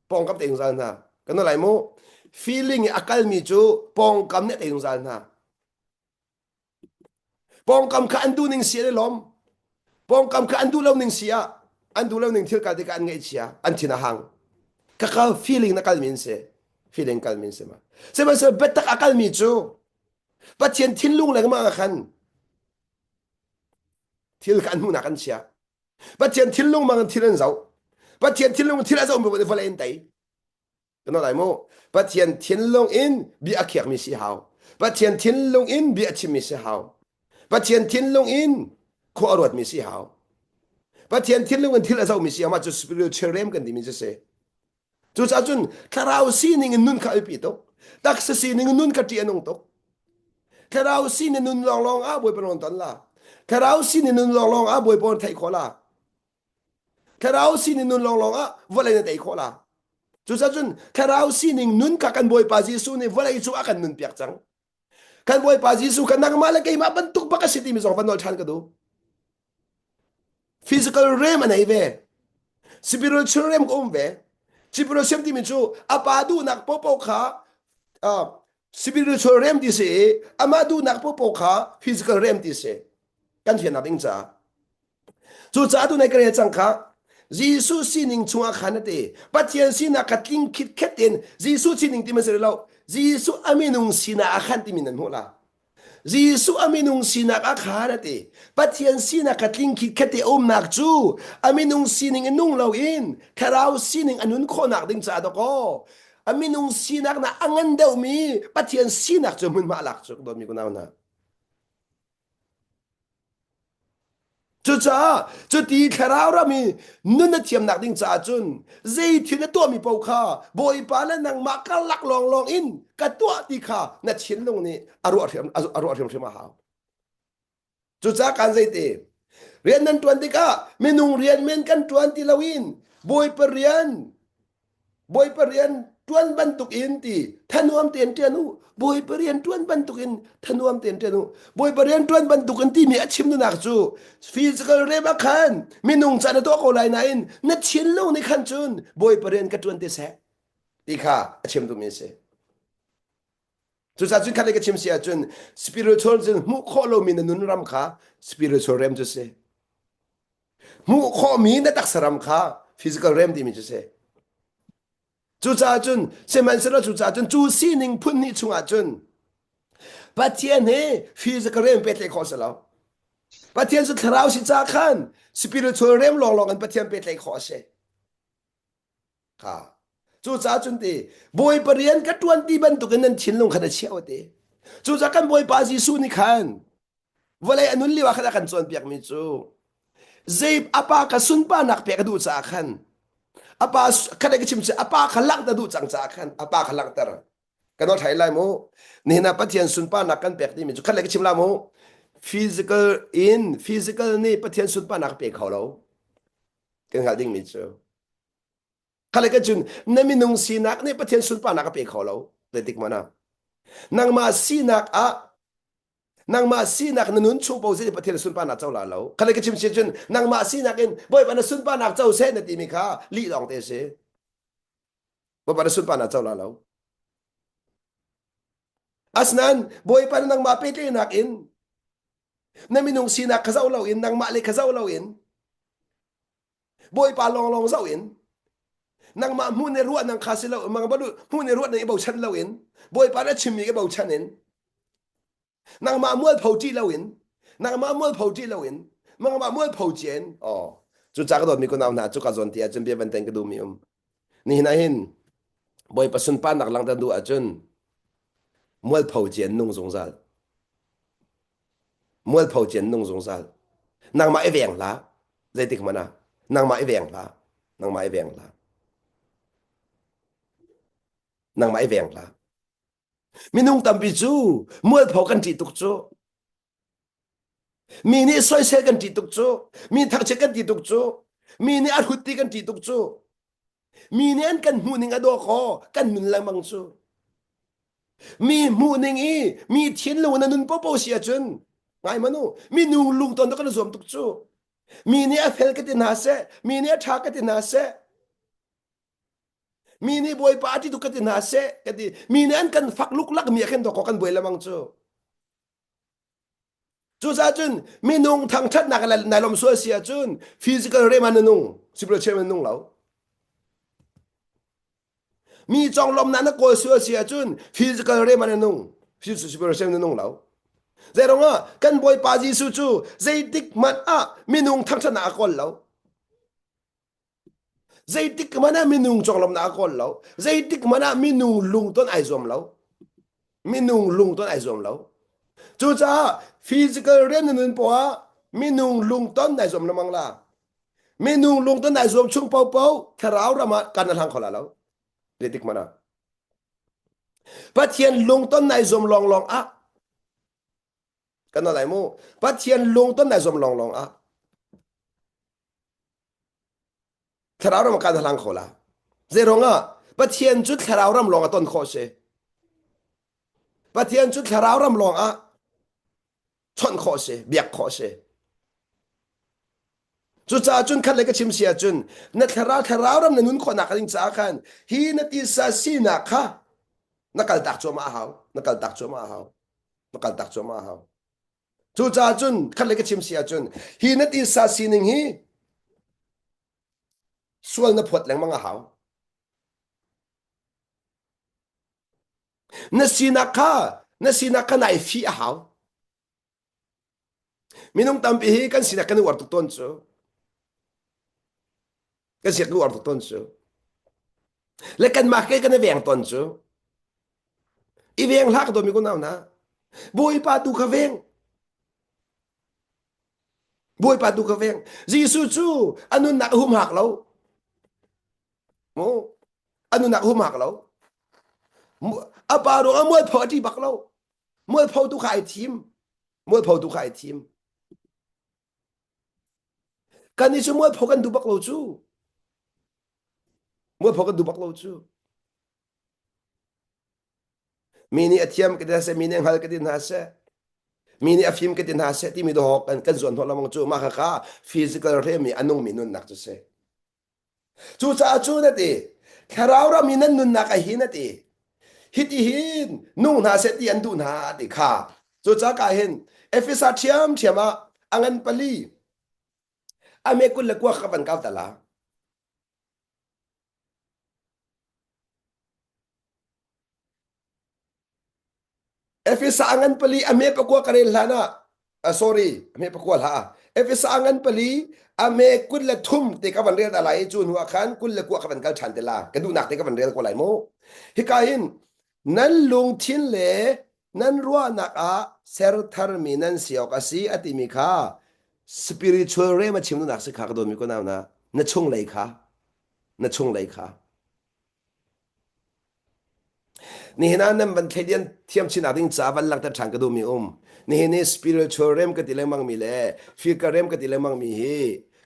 Pawngkam tei zungzal hna. Kan lai mu. Feeling i a kalmi cu pawngkam nih tei zungzal hna. Pawngkam kha an duh ning si an i lawm. Pawngkam kha an duh lo ning si ah an duh lo ning thil kal tikah an ngaihchia, an thin a hang. Ka kal feeling na kalmi an si. Feeling kalmi an si ma. Sihmanhsehlaw biatak a kalmi cu Pathian thinlung lengmang ah khan thil kha an hmuhnak an chia. Pathian thinlung mang in thil an zoh. Pathian thinlung thil a zohmi vawlei an tei. Kan lai mu. Pathian thinlung in bia a khiakmi si hau. Pathian thinlung in bia a chimmi si hau. Pathian thinlung in khua a ruatmi si hau. Pathian thinlung in thil a zohmi si hau. Mah cu spiritual realm kan timi cu si. Cucaah cun thlarau sining in nun kha a biapi tuk. Taksa sining in nun kha ṭih a nung tuk. Thlarau sin in nun lawnglawng ah Bawipa nawn ton la. Thlarau sin in nun lawnglawng ah Bawipa theih khawh la. Thlarau sining nun lawnglawng ah vawlei na tei khawh la. Cucaah cun thlarau sining nun kha kan Bawipa Jesuh nih vawlei cu a kan nunpiak cang. Kan Bawipa Jesuh kha nangmah le keimah bantuk bak a si timi zong van nawl ṭhan ka duh. Physical realm a nei ve. Spiritual realm ka um ve. Spiritual realm timi cu a pa duhnak popo kha uh, spiritual realm ti si i amah duhnak popo kha physical realm ti si. Kan fiannak ding caah. Cucaah tunai ka rel cang kha Jesuh sining chungah khan a ti. Pathian sinak kha tling khitkhet in Jesuh sining ti man si lo. Jesuh a minung sinak ah khan timi nan hmuh la. Jesuh a minung sinak ah khan a ti. Pathian sinak kha tling khitkhet i a umnak cu a minung sining in nung loin thlarau sining a nun khawhnak ding caah dawkaw. A minung sinak na a ngan deuhmi Pathian sinak cu hmunhma a lak cu dawtmi kunau hna. Cucaah cuti thlarau ram i nun na thiamnak ding caah cun zei thil na tuahmi paoh kha Bawipa le nangmah karlak lawnglawng in ka tuah ti kha na thinlung nih a ruah hrim a ruah hrimhrim a hau. Cucaah kan zeiti rian nan ṭuan tikah minung rian men kan ṭuan ti loin Bawipa rian Bawipa rian ṭuan bantukin ti thanuam tein ṭian u. Bawipa rian ṭuan bantukin thanuam tein ṭian u. Bawipa rian ṭuan bantukin timi a chim duhnak cu physical rem ah khan minung ca na tuah ko lai nain na thinlung nih khan cun Bawipa rian ka ṭuan ti seh ti kha a chim duhmi a si. Cucaah cun khat ka chim si ahcun spiritual cun hmuh khawh lomi na nun ram kha spiritual rem cu si. Hmuh khawhmi na taksa ram kha physical rem timi cu si. Cucaah cun sihmanhsehlaw cucaah cun cu sining phun hnih chungah cun Pathian he physical rem pehtlaih khawh si lo. Pathian cu thlarau si ca khan spiritual rem lawnglawng in Pathian pehtlaih khawh a si. Kha. Cucaah cun ti Bawipa rian ka ṭuan ti bantukin nan thinlung khan a chiah ti. Cucaah kan Bawipa Jesuh nih khan vawlei a nun lio ah khan a kan cawnpiakmi cu zei a pa kha sunparnak pek a duh caah khan a pa khan ka chim a pa kha langhter duh cang caah khan a pa kha langhter kan thai lai mu nihin ah Pathian sunparnak kan pek timi cu khat le ka chim la mu physical in physical nih Pathian sunparnak pe kho lo kan hngalh dingmi cu Khale ka cun na minung sinak nih Pathian sunparnak a pe kho lo. Zeitik hmanh ah. Nangmah sinak ah nangmah sinak na nun chung po zei Pathian sunparnak co la lo. Khale ka chim si cun nangmah sinak in Bawipa na sunparnak co seh na timi kha lih lawng te si. Bawipa na sunparnak co la lo. Asinain Bawipa na nangmah pehtlaihnak in na minung sinak kha zoh loin nangmah le kha zoh loin Bawipa lawnglawng zoh in nangmah hmuh ne ruah nang kha si lo mang balu hmuh ne ruah nang i bochan lo in Bawipa na chimmi ka bochan in nangmah mualpho ṭih lo in nangmah mualpho ṭih lo in nangmah mualpho cien oh cu ca ka dawtmi kunau hna cu ka zawn ti ahcun bia van ten ka duhmi um nihin ah hin Bawipa sunparnak langhter duh ahcun mualpho cian nung zungzal mualpho cian nung zungzal nangmah i veng hlah zeitik hmanh ah nangmah i veng hlah nangmah i veng hlah nangmah i veng hlah minung tampi cu mualpho kan ṭih tuk cu mi nih soisel kan ṭih tuk cu mi thangchiat kan ṭih tuk cu mi nih a hrut ti kan ṭih tuk cu mi nih an kan hmuh ning a daw kaw kan nun lengmang cu Mi hmuh ning i mi thinlung na nun popo si ahcun ngai manu minung lungton kan zuam tuk cu mi nih a fel ka ti hna seh mi nih a ṭha ka ti hna seh mi nih bawipa a ti tuk ka ti hna seh ka ti mi nih an kan fak luklak mi a khen dawk kan buai lemang cu Cucaah cun minung thangṭhatnak le nai lawm sual si ahcun physical rem ah na nung, spiritual na nung lo. Mi conglawmnak na kawl sual si ahcun physical rem ah na nung, spiritual na nung lo. Zeiruangah kan Bawipa Jesuh cu zeitik hmanh ah minung thangṭhatnak a kawl lo. Zeitik hmanh ah minung conglawmhnak a kawl lo. Zeitik hmanh ah minung lungton ai zuam lo. Minung lungton ai zuam lo. Cucaah physical rian na nun poah ah minung lungton nai zuam lengmang la. Minung lungton nai zuam chung paohpaoh thlarau ram ah kan hlang kho la lo. Zeitik hmanh ah. Pathian lungton nai zuam lawnglawng ah kan lai mu. Pathian lungton nai zuam lawnglawng ah Thlarau ram kan hlang kho la. Zeiruang ah Pathian cu thlarau ram lawng a ton khawh si. Pathian cu thlarau ram lawng ah chawnh khawh si, biak khawh si. Cucaah cun khat le ka chim si ahcun na thlarau thlarau ram na nun khawhnak ding caah khan hi na tisa sinak kha na kaltak cuahmah a hau, na kaltak cuahmah a hau, na kaltak cuahmah a hau. Cucaah cun khat le ka chim si ahcun hi na tisa sining hi sual na phawt lengmang a hau. Na sinak kha na sinak kha nai fih a hau. Minung tampi hi kan sinak kan i uar tuk tawn cu. Kan sinak kan uar tuk tawn cu. Le kanmah ke kan i veng ton cu. I veng hlah ka dawmi ko nau na. Bawipa tu kha veng. Bawipa tu kha veng. Jesuh cu a nunnak a humhak lo. Mu a nunnak a humhak lo. A pa ruang ah mualpho a ṭi bak lo. Mualpho tu kha ai thim. Mualpho tu kha ai thim. Kan i cu mualpho kan duh bak lo cu. Mualpho kan duh bak lo cu. Mi nih a thiam ka ti hna seh, mi nih a hngal ka ti hna seh, mi nih a fim ka ti hna seh timi dawh kan kan zuan hnawh lengmang cu mah khakha physical hremi a nungmi nunnak cu si. Cucaah cu na ti, thlarau ram i nan nunnak a hi na ti. Hiti hin nung hna seh ti an duh hna ti kha. Cucaah ka hin Efesa ṭhiamṭhiam ah a ngan pali a me 29 ka van kau ta la. Efesa a ngan pali a hme pakua ka rel hlan ah uh, sorry a hme pakua hlah Efesa a ngan pali a hme 23 te ka van rel ta lai cu hnu ah khan 29 ka van kal ṭhan te la ka duhnak te ka van rel ko lai mu hika hin nan lungthin le nan ruahnak ah ser tharmi nan si awk a si a timi kha spiritual realm a chim duhnak si kha ka dawtmi ko nau na na chunglei kha na chunglei kha Nihin ah nan van thleidan thiam chin ding ca van langhter ṭhan ka duhmi um. Nihin i spiritual realm ka ti lengmang mi le physical realm ka ti lengmang mi hi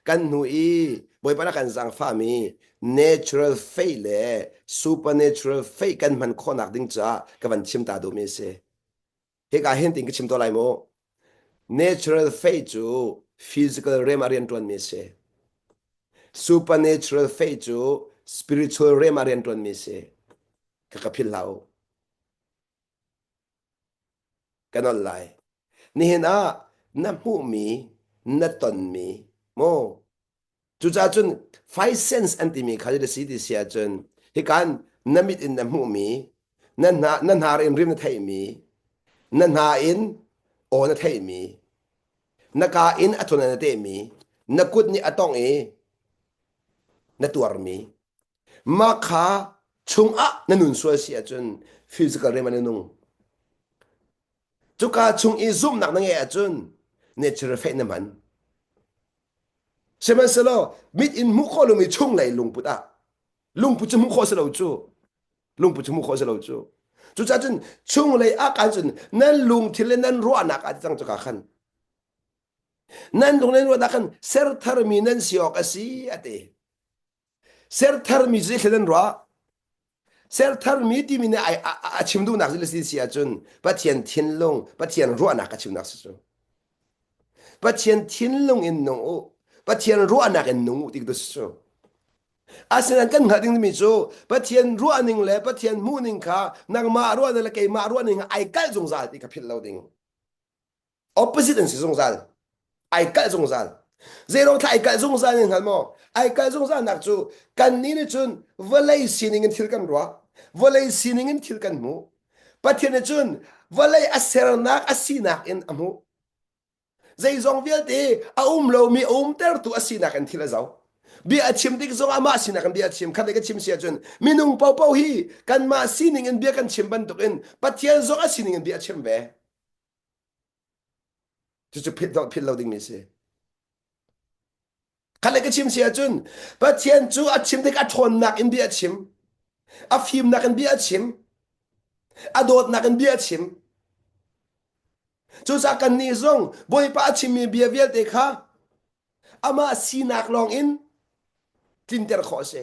kan hnu i Bawipa na kan zaangfahmi natural faith le supernatural faith kan hman khawhnak ding caah ka van chim ta duhmi a si. Hika hin tin ka chim to lai mu. Natural faith cu physical realm ah rianṭuanmi a si. Supernatural faith cu spiritual realm ah rianṭuanmi a si. Ka ka philh hlah u. Ka nolh lai. Nihin ah na hmuhmi, na tonmi, mu Cucaah cun five sense an timi kha a si ti si ahcun hikan na mit in na hmuhmi, na hna, na hnar in rim na theihmi, na hna in aw na theihmi, na kaa in a thun na tehmi, na kut nih a tongh i na tuarmi, mah kha chungah na nun sual si ahcun physical rim an i nung. Cuka chung i zumhnak na ngeih ahcun natural faith na hman. Sihmanhsehlaw mit in hmuh khawh lomi chunglei lungput ah lungput cu hmuh khawh si lo cu lungput cu hmuh khawh si lo cu cucaah cun chunglei ah kan cun nan lungthin le nan ruahnak ah cang cuka khan nan lung nan ruahnak khan ser tharmi nan si awk a si a ti Ser tharmi cu zeitluk an ruah? Ser tharmi timi nih a chim duhnak cu si si ahcun Pathian thinlung, Pathian ruahnak a chimnak si cu. Pathian thinlung in nung u, Pathian ruahnak in nung u ti tu si cu. Asinain kan hngalh ding mi cu Pathian ruahning le Pathian hmuhning kha nangmah ruahning le keimah ruahning ai kalh zungzal ti kha philh lo ding. Opposite an si zungzal. Ai kalh zungzal. Zeiruang thla ai kalh zungzal in hngal maw? Ai kalh zungzal nak cu kannih nih cun vawlei sining in thil kan ruah. Vawlei sining in thil kan hmuh. Pathian nih cun vawlei a sernak a sinak in a hmuh. Zeizong vialte a um lomi a umtertu a sinak in thil a zoh. Bia a chim tik zong amah sinak in bia a chim. Khat ka chim si ahcun minung paohpaoh hi kanmah sining in bia kan chim bantukin Pathian zong a sining in bia a chim ve. Cucu philh, philh lo dingmi a si. Khat le ka chim si ahcun Pathian cu a chim tik a ṭhawnnak in bia a chim. A fimnak in bia a chim. A dawtnak in bia a chim. Cucaah kannih zong Bawipa a chimmi bia vialte kha amah sinak lawng in tlinter khawh a si.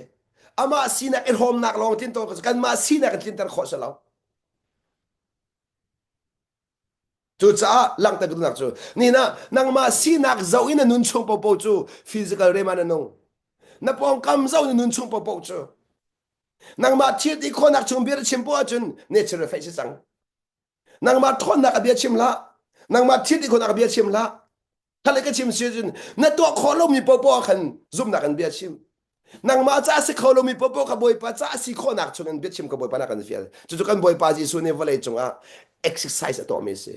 Amah sinak i hrawmnak lawng tlinter khawh a si. Kanmah sinak in tlinter khawh a si lo. Cucaah langhter ka duhnak cu nihin ah nangmah sinak zoh in na nun chung popo cu physical rem ah na nung. Na pawngkam zoh na nun chung popo cu nangmah thil ti khawhnak chung bia na chim poah ahcun natural faith si cang. Nangmah ṭhawnnak a bia chim hlah. Nangmah thil ti khawhnak a bia chim hlah. Kha ka chim si cun na tuah khawh lomi popoh ah khan zumhnak in bia chim. Nangmah ca a si kho lomi popoh kha Bawipa ca a si khawhnak chung in biachim ka Bawipa na kan fial. Cucu kan Bawipa Jesuh nih vawlei cungah exercise a tuahmi a si.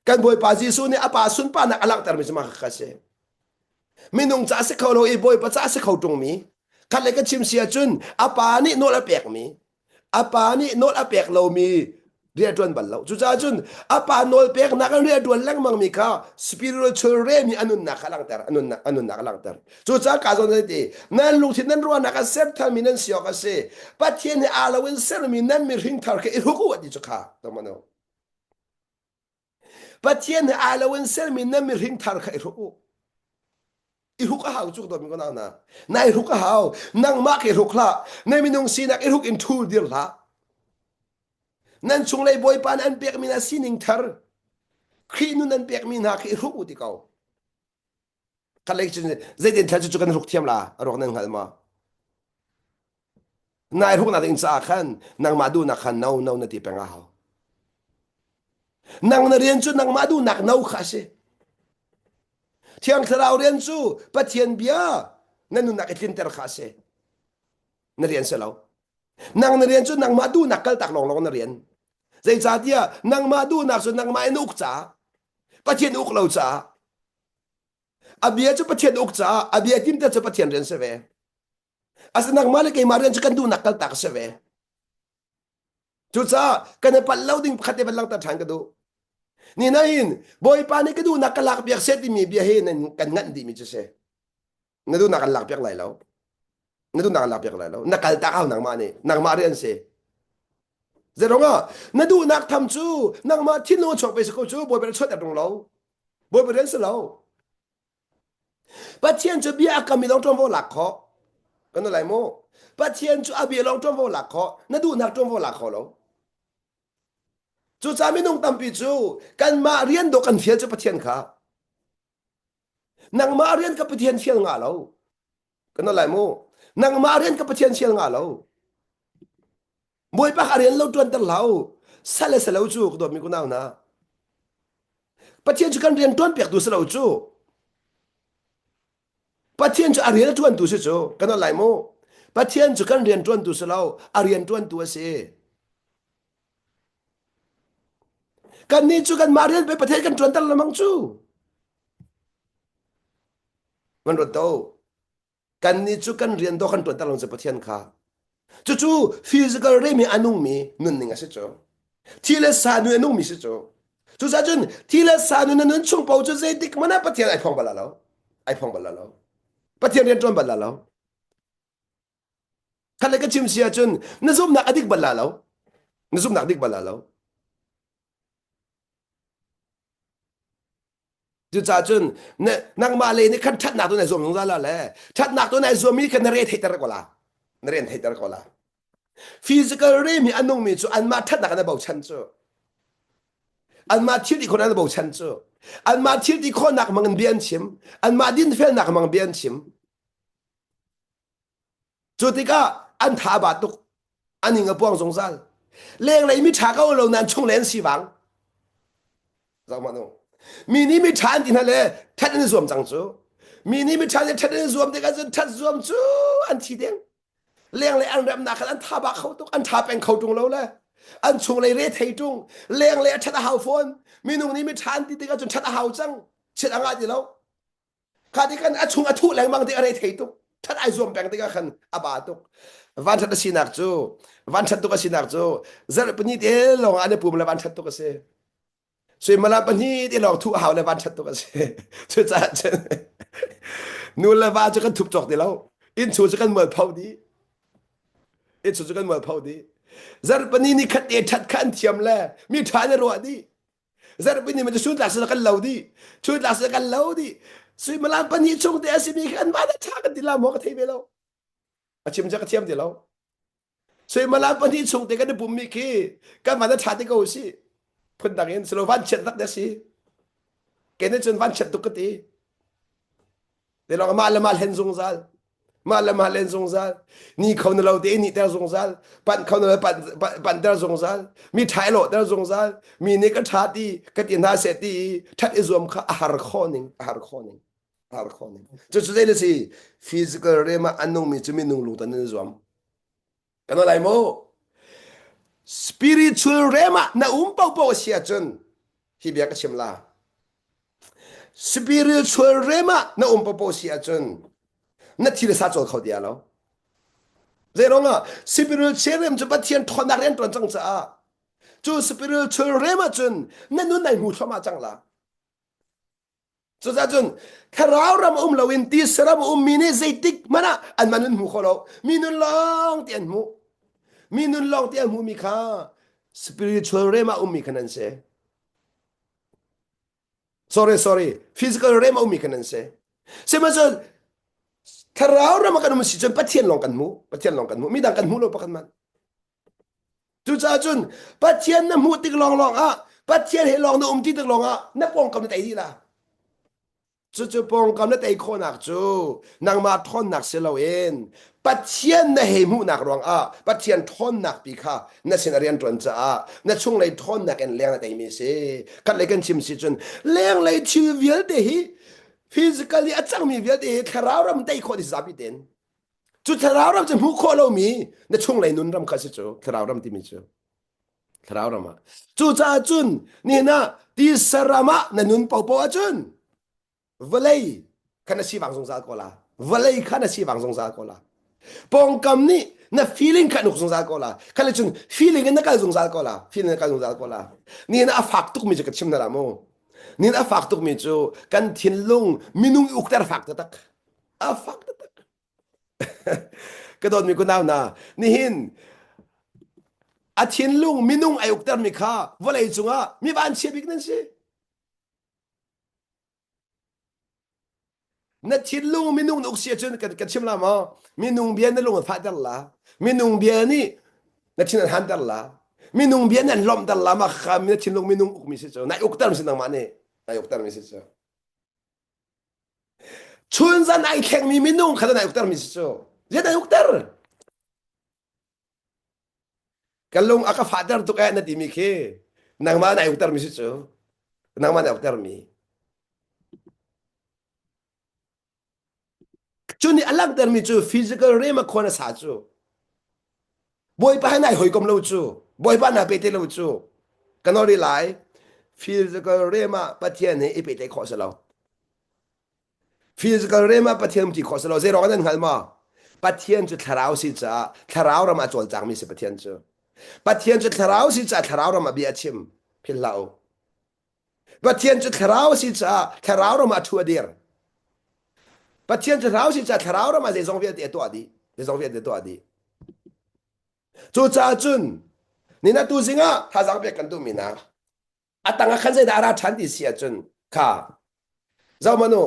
Kan Bawipa Jesuh nih a pa sunparnak a langhtermi cu mah kha si. Minung ca a si kho lo i Bawipa ca a si kho ṭungmi. Khat le ka chim si ahcun a pa nih nawl a pekmi a pa nih nawl a pek lomi rian a ṭuan bal lo. Cucaah cun a pa nawl peknak in rian a ṭuan lengmangmi kha spiritual realm i a nunnak kha a langhter, a nunnak, a nunnak a langhter. Cucaah ka zawn ti, nan lungthin nan ruahnak a ser tharmi nan si awk a si. Pathian he aa lo in sermi nan mihring thar kha i hruk u a ti cu kha. Pathian he aa lo in sermi nan mihring thar kha i hruk u. I hruk a hau cu dawt mi ko na. Na i hruk a hau. Nangmah ke hruk hlah. Na minung sinak i hruk in ṭhul dir hlah. Nan chunglei Bawipa nih an pekmi hna sining thar Khrih nun an pekmi hna khi i hruk u ti ko. Khat cun zeitin thil cu kan hruk thiam la a ruak nan hngal ma? Nai hruknak ding caah khan nangmah duhnak khan no no na ti peng a hau. Nang na rian cu nangmah duhnak no kha a si. Thiang Thlarau rian cu Pathian bia na nunnak i tlinter kha a si. Na rian si lo. Nang na rian cu nangmah duhnak kaltak lawnglawng na rian. Zeicahtiah nangmah duhnak cu nangmah in uk caah Pathian uk lo caah a bia cu Pathian uk caah a bia timter cu Pathian rian si ve. Asa nangmah le keimah rian cu kan duhnak kaltak a si ve. Cucaah kan i palh lo ding pakhat te van langhter ṭhan ka duh. Ni nain Bawipa nih ka duhnak ka lak piak seh timi bia hi nan kan nganh dihmi cu si. Na duhnak kan lak piak lai lo. Na duhnak kan lak piak lai lo. Na kal tak hau nangmah nih. Nangmah rian si. Zeirong ah na duhnak tham cu nangmah thinlung chuak ve si ko cu Bawipa nih chuahter tung lo. Bawipa rian si lo. Pathian cu bia a kam i lawng ṭuanvo lak khawh. Kan lai mu. Pathian cu a bia lawng ṭuanvo lak khawh. Na duhnak ṭuanvo lak kho lo. Cucaah minung tampi cu kanmah rian dawh kan fial cu Pathian kha. Nangmah rian ka Pathian fial nga lo. Kan lai mu. Nangmah rian ka Pathian fial nga lo. Bawipa kha rian lo ṭuanter hlah u. Sal le salo cu ka dawtmi kunau hna. Pathian cu kan rian ṭuan piaktu si lo cu. Pathian cu a rian a ṭuantu si cu. Kan lai mu. Pathian cu kan rian ṭuantu si lo, a rian ṭuantu a si. Kannih cu kanmah rian pe Pathian kan ṭuanter lengmang cu. Van ruat to. Kannih cu kan rian dawh kan ṭuanter lo cu Pathian kha. Cucu physical realm i a nungmi nunning a si cu. Thi le sa nun a nungmi si cu. Cucaah cun thi le sa nun na nun chung paoh cu zeitik hmanh ah Pathian ai phuang bal lo. Ai phuang bal lo. Pathian rian ṭuan bal lo. Khat le ka chim si ahcun na zumhnak a dik bal lo. Na zumhnak dik bal lo. Cucaah cun nangmah le nih khan ṭhatnak tu nai zuam zungzal la le ṭhatnak tu nai zuammi khan na re theihter ko la. Na rian theihter ko la. Physical realm i a nungmi cu anmah ṭhatnak an i bochan cu. Anmah thil ti khawhnak an i bochan cu. Anmah thil ti khawhnak mang in bia an chim. Anmah dinfelnak mang bia an chim. Cu tikah an tha a ba tuk. An ing a puang zungzal. Lenglei mi ṭha ko lo nain chunglei an si vang. Zoh hmanh u. Mi nih mi ṭha an ti hna le ṭhat an i zuam cang cu. Mi nih mi ṭha nih ṭhat an i zuam tikah cun ṭhat zuam cu an thi deng. Lenglei an remnak khan an tha ba kho tuk. An ṭha peng kho ṭung lo le. An chunglei re thei ṭung. Lenglei a ṭhat a hau fawn. Minung nih mi ṭha an ti tikah cun ṭhat a hau cang. Chiat a ngah ti lo. Kha ti khan a chung a thuh lengmang tik a rei thei tuk. That ai zuam peng tikah khan a ba tuk. Van that a sinak cu van that tuk a sinak cu zarh pahnih te lawng ah an i pum le van that tuk a si. Suimilam pahnih te lawng thuh hau le van that tuk a si. Cucaah cun nu le va cu kan thup cawk ti lo. Inn chung cu kan mualpho dih. Inn chung cu kan mualpho dih. Zarh pahnih ni khat te that kha an thiam le mi ṭha an i ruah dih. Zarhpini ma cu chuntlak sila kan lo dih chuntlak sila kan lo dih suimilam pahnih chung te a simi kha an van a ṭha kan ti la maw ka thei ve lo a chim cu ka thiam ti lo suimilam pahnih chung te kan i pummi khi kan van a ṭha ti ko si phundang in silo van chiat tak de si ke nih cun van chiat tuk ka ti Te lawng mah le mah hlen zungzal. Mah le mah hlen zungzal. Ni kho na lo te ni ter zungzal. Panh kho na lo panh panh ter zungzal. Mi ṭha i lawh ter zungzal. Mi nih ka ṭha ti ka ti hna seh ti i ṭhat i zuam kha a har khawh ning a har khawh ning a har khawh ning. Cucu zei na si physical realm ah a nungmi cu minung lungton in zuam. Kan lai mu. Spiritual realm ah na um paohpaoh a si ahcun hi bia ka chim la. Spiritual realm ah na um paohpaoh si ahcun na thil sa cawl kho ti lo. Zeiruangah spiritual realm cu Pathian ṭhawnnak rian ṭuan cang caah cu spiritual realm ahcun na nun nai hmu thluahmah cang la. Cucaah cun thlarau ram um loin tisa ram ummi nih zeitik hmanh ah anmah nun hmu kho lo. Mi nun lawng ti an hmuh. Mi nun lawng ti an hmuhmi kha spiritual realm ah ummi kha nan si. Sorry, sorry. Physical realm ah ummi kha nan si. Sihmanhsehlaw thlarau ram ah kan um si cun Pathian lawng kan hmu. Pathian lawng kan hmu. Midang kan hmu lo pakhat hmanh. Cucaah cun Pathian na hmuh tik lawnglawng ah Pathian he lawng na um ti tik lawng ah na pawngkam na tei dih la. Cucu pawngkam na tei khawhnak cu nangmah ṭhawnnak si loin Pathian na hei hmuhnak ruangah Pathian ṭhawnnak pi kha na sin a rian ṭuan caah na chunglei ṭhawnnak in leng na teimi a si. Khatlei kan chim si cun lenglei thil vialte hi physically a cangmi vialte hi thlarau ram tei khawh dih zapi tein. Cu thlarau ram cu hmuh khawh lomi na chunglei nun ram kha si cu thlarau ram timi cu thlarau ram ah cucaah cun nihin ah tisa ram ah na nun popo ahcun vawlei kha na sivang zungzal ko la vawlei kha na sivang zungzal ko la pawngkam nih na feeling kha nuk zungzal ko la kha le cun feeling in na kal zungzal ko la feeling na kal zungzal ko la nihin ah a fak tukmi cu ka chim na la mu nihin a fak tukmi cu kan thinlung minung i ukter fak taktak a fak taktak Ka dawtmi kunau hna, nihin a thinlung minung ai uktermi kha vawlei cungah mi vanchia bik nan si. Na thinlung minung na uk si ahcun kan, kan chim la maw? Minung bia na lung an fahter la. Minung bia nih na thin an hanter la. Minung bia nih an lawmhter la. Mah kha na thinlung minung ukmi si cu. Nai ukter mi si nangmah nih. Nai ukter mi si cu. Chun zan ai thlengmi minung kha nai uktermi si cu. Zeidah ai ukter? Ka lung a ka fahter tuk eh na timi khi nangmah nai uktermi si cu. Nangmah nai uktermi. Cu nih a langhtermi cu physical realm a khuan a sa cu. Bawipa he nai hawikom lo cu. Bawipa na pe te lo cu. Ka nawl rih lai. Physical realm ah Pathian he i pehtlaih khawh si lo. Physical realm ah Pathian um ti khawh si lo. Zeiruang nan hngal maw? Pathian cu thlarau si caah thlarau ram ah cawlcangmi si Pathian cu. Pathian cu thlarau si caah thlarau ram ah bia a chim. Philh hlah u. Pathian cu thlarau si caah thlarau ram ah thu a dir. Pathian cu thlarau si caah thlarau ram ah zeizong vialte a tuah dih. Zeizong vialte a tuah dih. Cucaah cun nina tu zing ah thazaang pek kan duhmi hna a tang ah khan zeidah a ra ṭhan ti si ahcun kha zohmanh u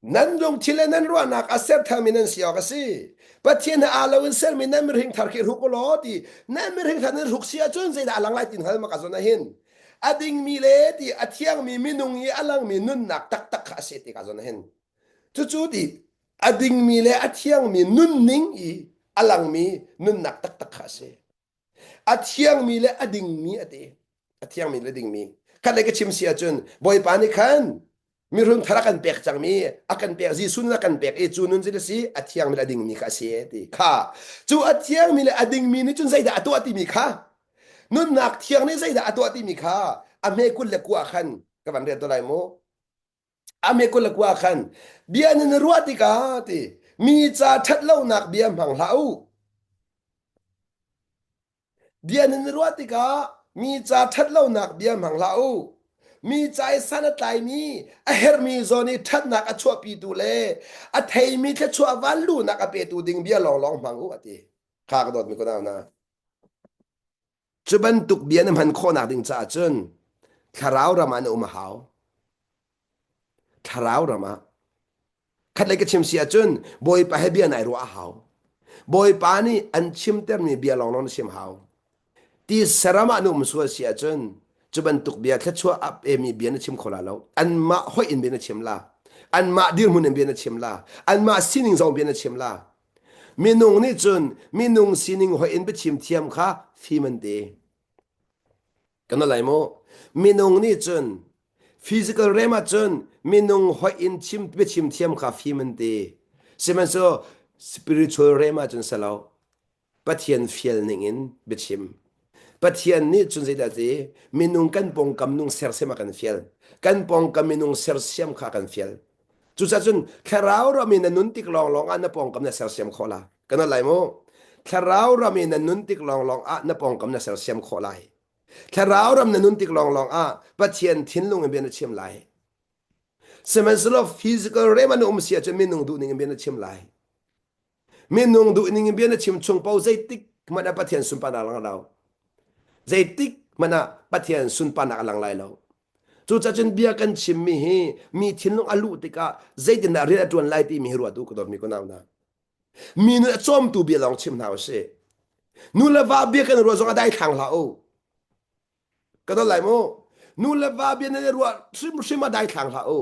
Nan lungthin le nan ruahnak a ser tharmi nan si awk a si. Pathian he aa lo in sermi nan mihring thar khi hruk u law ti nan mihring thar nan hruk si ahcun zeidah a lang lai tin hngal ma ka zawn ah hin. A dingmi le ti a thiangmi minung i a langmi nunnak taktak kha a si ti ka zawn ah hin. Cucu ti a dingmi le a thiangmi nunning i a langmi nunnak taktak kha a si. A thiangmi le a dingmi a ti. A thiangmi le dingmi. Khat le ka chim si ahcun Bawipa nih khan mirun thar a kan pek cangmi a kan pek Jesuh nun a kan pek i cu nun cu si a thiangmi le a dingmi kha a si ti kha cu a thiangmi le a dingmi nih cun zeidah a tuah timi kha nunnak thiang nih zeidah a tuah timi kha a hme 29 khan ka van rel to lai mu a hme 29 khan bia nan ruah tikah ti mi ca ṭhat lonak bia hmang hlah u Bia nan i ruah tikah mi ca ṭhatlonak bia hmang hlah u. Mi ca i san a tlaimi, a herhmi zawn i ṭhatnak a chuahpitu le a theimi thluachuah vanluhnak a petu ding bia lawnglawng hmang u, a ti. Kha ka dawtmi kunau hna. Cu bantuk bia na hman khawhnak ding caah cun thlarau ram ah na um a hau. Thlarau ram ah Khatlei ka chim si ahcun Bawipa he bia nai ruah a hau. Bawipa nih an chimtermi bia lawnglawng na chim hau. Ti saram ah na um sual si ahcun cu bantuk bia thluachuah a pemi bia na chim kho la lo. Anmah hoih in bia na chim la. Anmah dirhmun in bia na chim la. Anmah sining zong bia na chim la. Minung nih cun minung sining hoih in biachim thiam kha fim an ti. Kan lai mu. Minung nih cun physical realm ah cun minung hoih in chim biachim thiam kha fim an ti. Sihmanhsehlaw spiritual realm ah cun si lo. Pathian fial ning in biachim. Pathian nih cun zeidah ti minung kan pawngkam nung sersiam a kan fial. Kan pawngkam minung sersiam kha a kan fial. Cucaah cun thlarau ram in na nun tik lawnglawng ah na pawngkam na sersiam khawh la. Kan lai mu. Thlarau ram i na nun tik lawnglawng ah na pawngkam na sersiam khawh lai. Thlarau ram na nun tik lawnglawng ah Pathian thinlung in bia na chim lai. Sihmanhsehlaw physical realm ah na um si ahcun minung duhning in bia na chim lai. Minung duhning in bia na chim chung paoh zeitik hmanh ah Pathian sunparnak a lang lo. Zeitik hmanh ah Pathian sunparnak a lang lai lo. Cucaah cun bia kan chimmi hi mi thinlung a luh tikah zeitindah rian a ṭuan lai timi hi ruat u ka dawtmi kunau hna. Mi nih a cawmtu bia lawng chim hna u sih. Nu le va bia kan ruah zong a daithlang hlah u. Ka dawt lai mu. Nu le va bia nan i ruah hrimhrim a daithlang hlah u.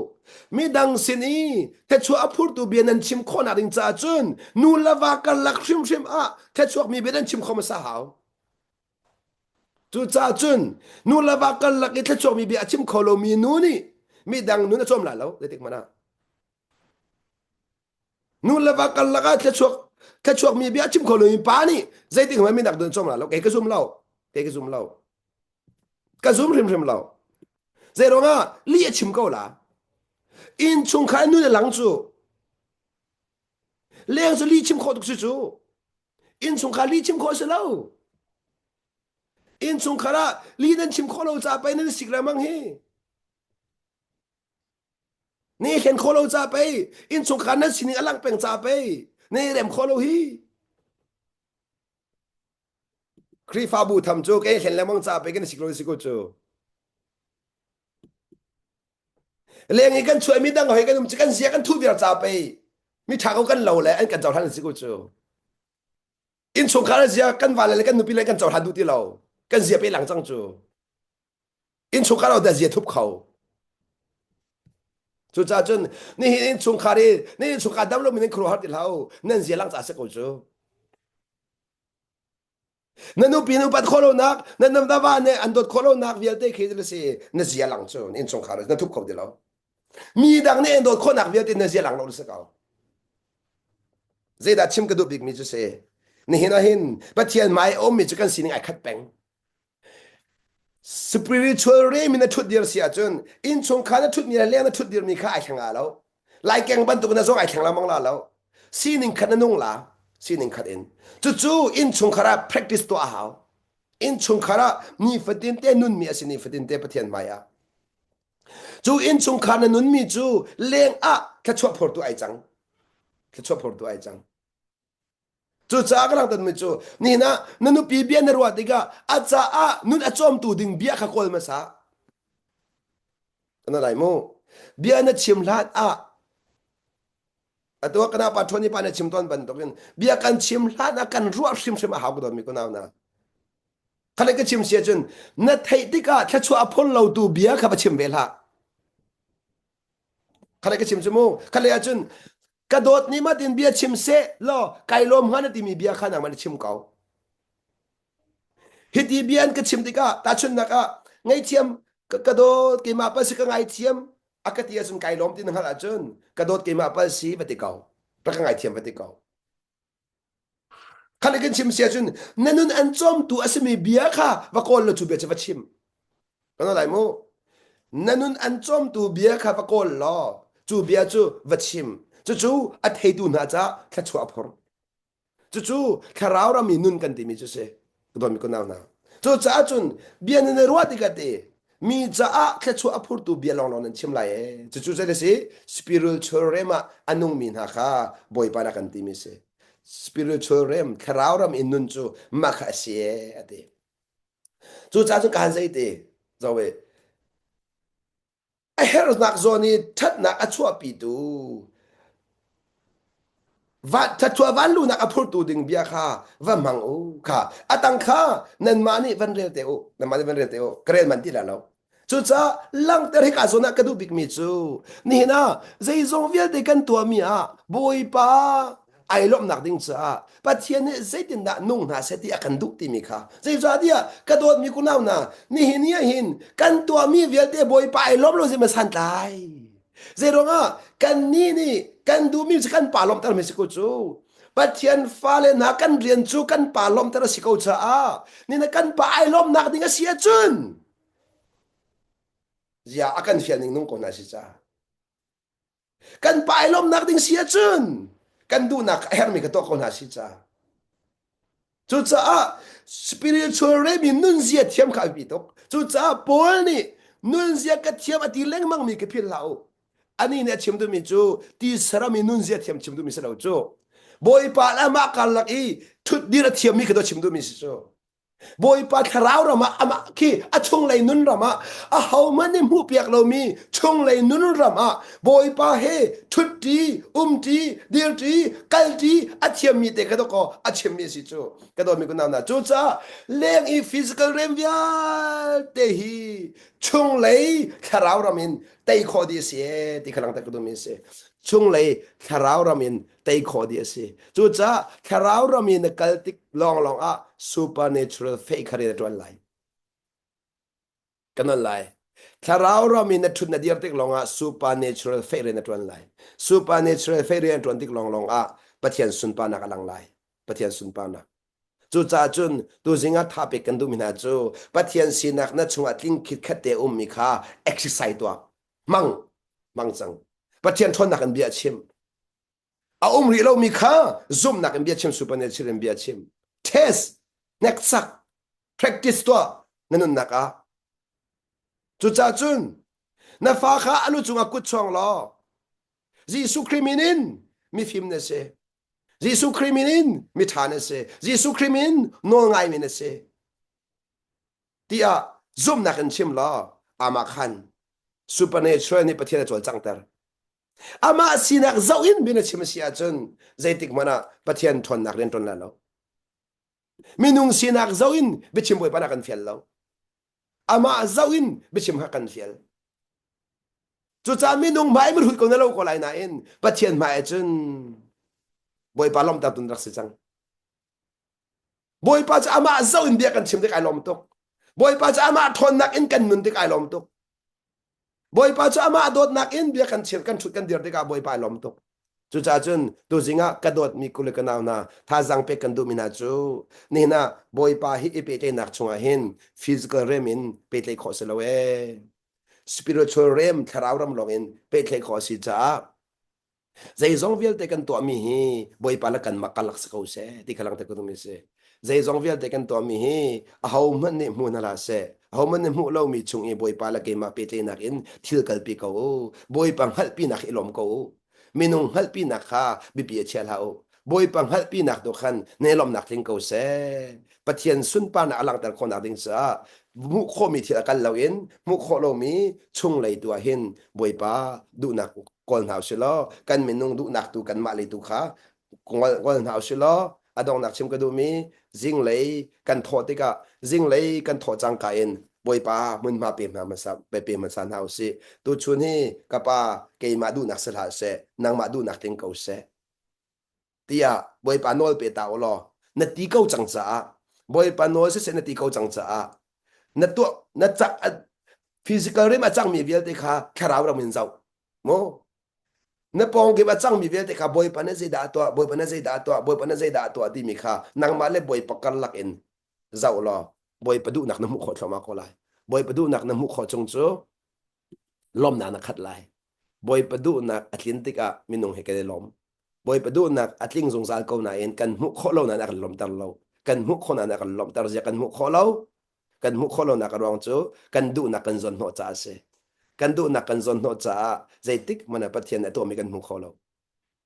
Midang sin i thluachuah a phurtu bia nan chim khawhnak ding caah cun nu le va karlak hrimhrim ah thluachuakmi bia nan chim kho hmasa hau. Cucaah cun nu le va karlak i thluachuakmi bia a chim kho lomi nu nih midang nun a cawm lai lo zeitik hmanh ah. Nu le va karlak ah thluachuak thluachuakmi bia a chim kho lomi pa nih zeitik hmanh midang nun a cawm lai lo. Kei ka zum lo. Kei ka zum lo. Ka zum hrimhrim lo. Zei ruangah lih a chim ko la. Innchungkhar nun a lang cu. Leng cu lih chim khawh tuk si cu. Innchungkhar lih chim khawh si lo. Innchungkhar ah lih nan chim khawh lo ca pei nan sik lengmang hi. Ni hlen khawh lo ca pei innchungkhar nan sining a lang peng ca pei ni rem khawh lo hi. Khrihfabu tham cu kei hlen lengmang ca pei kan sik lo si ko cu. Leng i kan chuahmi dang hoi kan um cu kan zia kan thuh viar ca pei mi ṭha ko kan lo le an kan cohlan si ko cu. Innchungkhar zia kan vale le kan nupi le kan cohlan duh ti lo. Kan zia pe lang cang cu. Innchungkhar ah dah zia thup kho. Cucaah cun nihin innchungkhar i nihin innchungkhar dam lo mi nan khuaruahhar ti hlah u. Nan zia lang ca si ko cu. Na nupi na upat khawh lonak, na na va nih an dawt khawh lonak vialte khi na si na zia lang cu innchungkhar na thup kho ti lo. Mi dang nih an dawt khawhnak vialte na zia lang lo na si ko. Zeidah chim ka duh bikmi cu si nihin ah hin Pathian hmai a ummi cu kan sining ai khat peng. Spiritual realm in na ṭhut dir si ahcun innchungkhar na ṭhutmi le leng na ṭhut dirmi kha ai thleng la lo. Laikeng bantuk na zong ai thleng lengmang la lo. Sining khat na nung la. Sining khat in. Cucu innchungkhar ah practice tuah a hau. Innchungkhar ah nifatin te nunmi a si nifatin te Pathian hmai ah. Cu innchungkhar na nunmi cu leng ah thluachuah phortu ai cang. Thluachuah phortu ai cang. Cucaah ka langhtermi cu nihin ah na nupi bia na ruah tikah a caah nun a cawmtu ding bia kha kawl hmasa. Na lai mu. Bia na chim hlan ah atu kana pa ṭhawn i pa na chim tawn bantukin bia kan chim hlan ah kan ruah hrimhrim a hau ka dawtmi kunau na. Khale ka chim sia cun na theih tikah thluachuah a phun lotu bia kha va chim ve hlah. Khale ka chim cu mu. Khale ahcun ka dawt ni ma tin bia chim seh law kai lawm hnga na timi bia kha nangmah na chim ko. Hiti bia an ka chim tikah tahchunhnak ah ngaithiam ka, ka dawt keimah pal si ka ngaithiam a ka ti ahcun kai lawm ti na hngalh ahcun ka dawt keimah pal si va ti ko. Rak ka ngaithiam va ti ko. Kha le kan chim si ahcun na nun an cawmtu a simi bia kha va kawl law cu bia cu va chim. Kan lai mu. Na nun an cawmtu bia kha va kawl law cu bia cu va chim. Cucu a theitu hna caah thluachuah a phur. Cucu thlarau ram i nun kan timi cu si. Ka dawtmi kunau hna. Cucaah cun bia nan i ruah tikah te mi caah thluachuah a phurtu bia lawnglawng nan chim lai ee. Cucu zei si spiritual realm ah a nungmi hna kha Bawipa nih a kan timi si. Spiritual realm thlarau ram in nun cu mah kha a si ee a ti. Cucaah cun kaan zei ti zoe a herhnak zawn i ṭhatnak a chuahpitu thluachuah vanluhnak a phurtu ding bia kha va hmang u kha a tang kha nanmah nih van rel te u nanmah nih van rel te u ka rel man ti la lo cucaah langhter hika zawn ah ka duh bikmi cu nihin ah zeizong vialte kan tuahmi ah Bawipa ai lawmhnak ding caah Pathian nih zeitindah nung hna seh ti a kan duh timi kha zeicahtiah ka dawtmi kunau hna nihin ni ah hin kan tuahmi vialte Bawipa ai lawm lo si ma santlai zeiruangah kannih nih kan duhmi cu kan pa lawmhter mi si ko cu Pathian fale hna kan rian cu kan pa lawmhter a si ko caah ni na kan pa ai lawmhnak ding a si ahcun zia a kan fial ning nung ko hna si caah Kan pa i lawmhnak ding si ahcun kan duhnak a herhmi ka tuah ko hna si ca. Cucaah spiritual realm in nunzia thiam kha a biapi tuk. Cucaah Paul nih nunzia ka thiam a ti lengmang mi ka philh hlah u. Anih nih a chim duhmi cu ti saram i nunzia thiam chim duhmi si lo cu. Bawipa le amah karlak i ṭhutdir a thiammi kha chim duhmi si cu. Bawipa thlarau ram ah amah khi a chunglei nun ram ah ahohmanh nih hmuhpiak lomi chunglei nun ram ah Bawipa he ṭhutṭi, umṭi, dirṭi, kalṭi a thiammi te kha dawkaw a chimmi a si cu. Ka dawtmi kunau hna, cucaah leng i physical realm vialte hi chunglei thlarau ram in tei khawh dih a si ee ti kha langhter ka duhmi a si. Chunglei thlarau ram in tei khawh dih a si. Cucaah thlarau ram i na kal tik lawnglawng ah supernatural faith kha rian a ṭuan lai. Ka non lai. Thlarau ram in na ṭhut na dir tik lawngah supernatural faith rian na ṭuan lai. Supernatural faith rian ṭuan tik lawnglawng ah Pathian sunparnak a lang lai. Pathian sunparnak. Cucaah cun tuzing ah tha pek kan duhmi hna cu Pathian sinak na chungah tling khitkhat te ummi kha exercise tuah. Hmang. Hmang cang. Pathian ṭhawnnak in bia chim. A um rih lomi kha zumhnak in bia chim supernatural in bia chim. Test. Hneksak. Practice tuah na nunnak ah. Cucaah cun na fa kha a lu cungah kut chuang law Jesuh Khrih min in mifim na si. Jesuh Khrih min in miṭha na si. Jesuh Khrih min nawl ngaimi na si. Tiah zumhnak in chim law amah khan supernatural nih Pathian a cawlcanghter. Amah sinak zoh in bia na chim a si ahcun zeitik hmanh ah Pathian ṭhawnnak rian ṭuan lai lo. Minung sinak zoh in biachim Bawipa na kan fial lo. Amah zoh in biachim kha kan fial. Cucaah minung hmai mirhut ko na lo ko lai nain Pathian hmai cun Bawipa lawmhter tun rak si cang. Bawipa cu amah zoh in bia kan chim tik ai lawm tuk. Bawipa cu amah ṭhawnnak in kan nun tik ai lawm tuk. Bawipa cu amah dawtnak in bia kan chim kan ṭhut kan dir tikah Bawipa ai lawm tuk. Cucaah cun tuzing ah ka dawtmi kule ka nau hna thazaang pek kan duhmi hna cu nihin ah Bawipa hi i pehtlaihnak chungah hin physical realm in pehtlaih khawh si lo ee. Spiritual realm thlarau ram lawng in pehtlaih khawh a si caah Zeizong vialte kan tuahmi hi Bawipa le kanmah karlak si ko seh ti kha langhter ka duhmi a si. Zeizong vialte kan tuahmi hi ahohmanh nih hmu hna hlah seh. Ahohmanh nih hmuh lomi chung i Bawipa le keimah pehtlaihnak in thil kalpi ko u. Bawipa hngalhpinak i lawm ko u. Minung hngalhpinak kha biapi a chia hlah u. Bawipa hngalhpinak tu khan na i lawmhnak tling ko seh. Pathian sunparnak a langhter khawhnak ding caah hmuh khawhmi thil a kal loin hmuh khawh lomi chunglei tu ah hin Bawipa duhnak kawl hna usih law kan minung duhnak tu kanmah lei tu kha ngol hna usih law a donghnak chim ka duhmi zinglei kan thawh tikah zinglei kan thawh cangka in Bawipa hmunhma pe hna hmasa pe pe hmasa hna usih tuchun hi ka pa keimah duhnak si hlah seh nangmah duhnak tling ko seh tiah Bawipa nawl pe ta u law na ti ko cang caah Bawipa nawl siseh na ti ko cang caah na tuah na cak physical rim a cangmi vialte kha thlarau ram in zoh mu na pawngkip a cangmi vialte kha Bawipa na zeidah a tuah Bawipa na zeidah a tuah Bawipa na zeidah a tuah timi kha nangmah le Bawipa karlak in zoh law Bawipa duhnak na hmuh khawh thluahmah ko lai Bawipa duhnak na hmuh khawh chung cu lawmnak na khat lai. Bawipa duhnak a tlin tikah minung he kan i lawm. Bawipa duhnak a tling zungzal ko nain kan hmuh khawh lo nain a kan lawmhter lo. Kan hmuh khawh nain a kan lawmhter zia kan hmuh khawh lo. Kan hmuh khawh lonak a ruang cu kan duhnak kan zawn hnawh caah a si. Kan duhnak kan zawn hnawh caah zeitik hmanh ah Pathian a tuahmi kan hmu kho lo.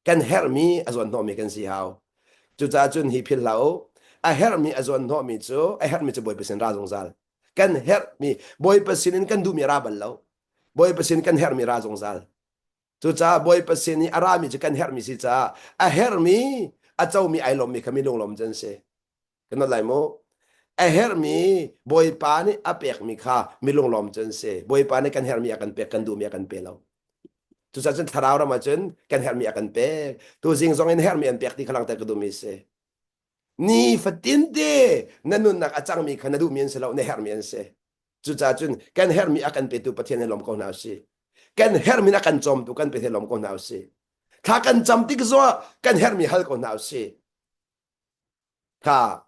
Kan herhmi a zawn hnawhmi kan si hau. Cucaah cun hi philh hlah u. A herhmi a zawn hnawhmi cu a herhmi cu Bawipa sin ra zungzal. Kan herhmi Bawipa sin in kan duhmi a ra bal lo. Bawipa sin kan herhmi ra zungzal. Cucaah Bawipa sin i a rami cu kan herhmi si caah a herhmi a comi ai lawmmi kha mi lunglawm cu an si. Kan not lai mu. A herhmi Bawipa nih a pekmi kha mi lunglawm cu an si. Bawipa nih kan herhmi a kan pek, kan duhmi a kan pe lo. Cucaah cun thlarau ram ah cun kan herhmi a kan pek. Tuzing zong in herhmi an pek ti kha langhter ka duhmi si. Ni fatin te na nunnak a cangmi kha na duhmi an si lo, na herhmi an si. Cucaah cun kan herhmi a kan petu Pathian he lawm ko hna usih. Kan herhmi a kan cawmtu kan Pathian lawm ko hna usih. Thla kan cam tik zongah kan herhmi hal ko hna usih. Kha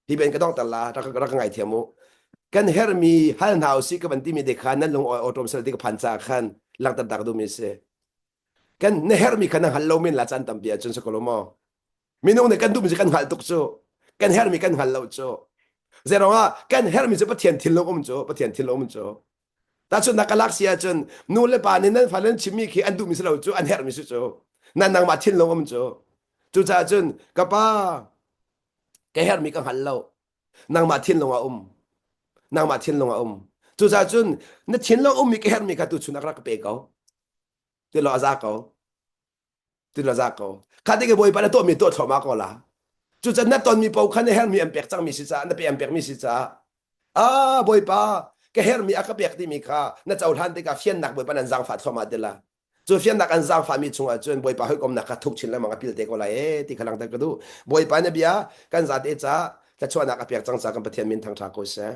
hi ben ka dongter la rak rak ka ngaithiam u. Kan herhmi hal hna usih ka van timi te kha nan lung awṭawm sal ti ka phan caah khan langhter ta ka duhmi si. Kan na herhmi kha na hngal lo men la caan tampi ahcun si ko lo maw? Minung nih kan duhmi cu kan hngalh tuk cu. Kan herhmi kan hngal lo cu. Zeirong ah kan herhmi cu Pathian thinlung um cu, Pathian thinlung um cu. Tahchunhnak ka lak si ahcun nu le pa nih nan fale nan chimmi khi an duhmi si lo cu, an herhmi si cu. Nan nangmah thinlung um cu. Cucaah cun ka pa ka herhmi ka hngal lo. Nangmah thinlung ah um. Nangmah thinlung ah um. Cucaah cun na thinlung ummi ka herhmi kha tuchun ah rak ka pe ko. Ti lo a za ko. Ti lo a za ko. Kha ti ke Bawipa na tuahmi tuah thluahmah ko la. Cucaah na tonmi paoh kha na herhmi an pek cangmi si caah na pe an pekmi si caah ah Bawipa ka herhmi a ka pek timi kha na cohlan tikah fiannak Bawipa nan zaangfah thluahmah ti la. Cu fiannak an zaangfahmi chungah cun Bawipa hawikomnak kha thuk chin lengmang a pil te ko lai ee ti kha langhter ka duh. Bawipa na bia kan zate ca thluachuahnak a pek cang ca kan Pathian min thangṭha ko seh.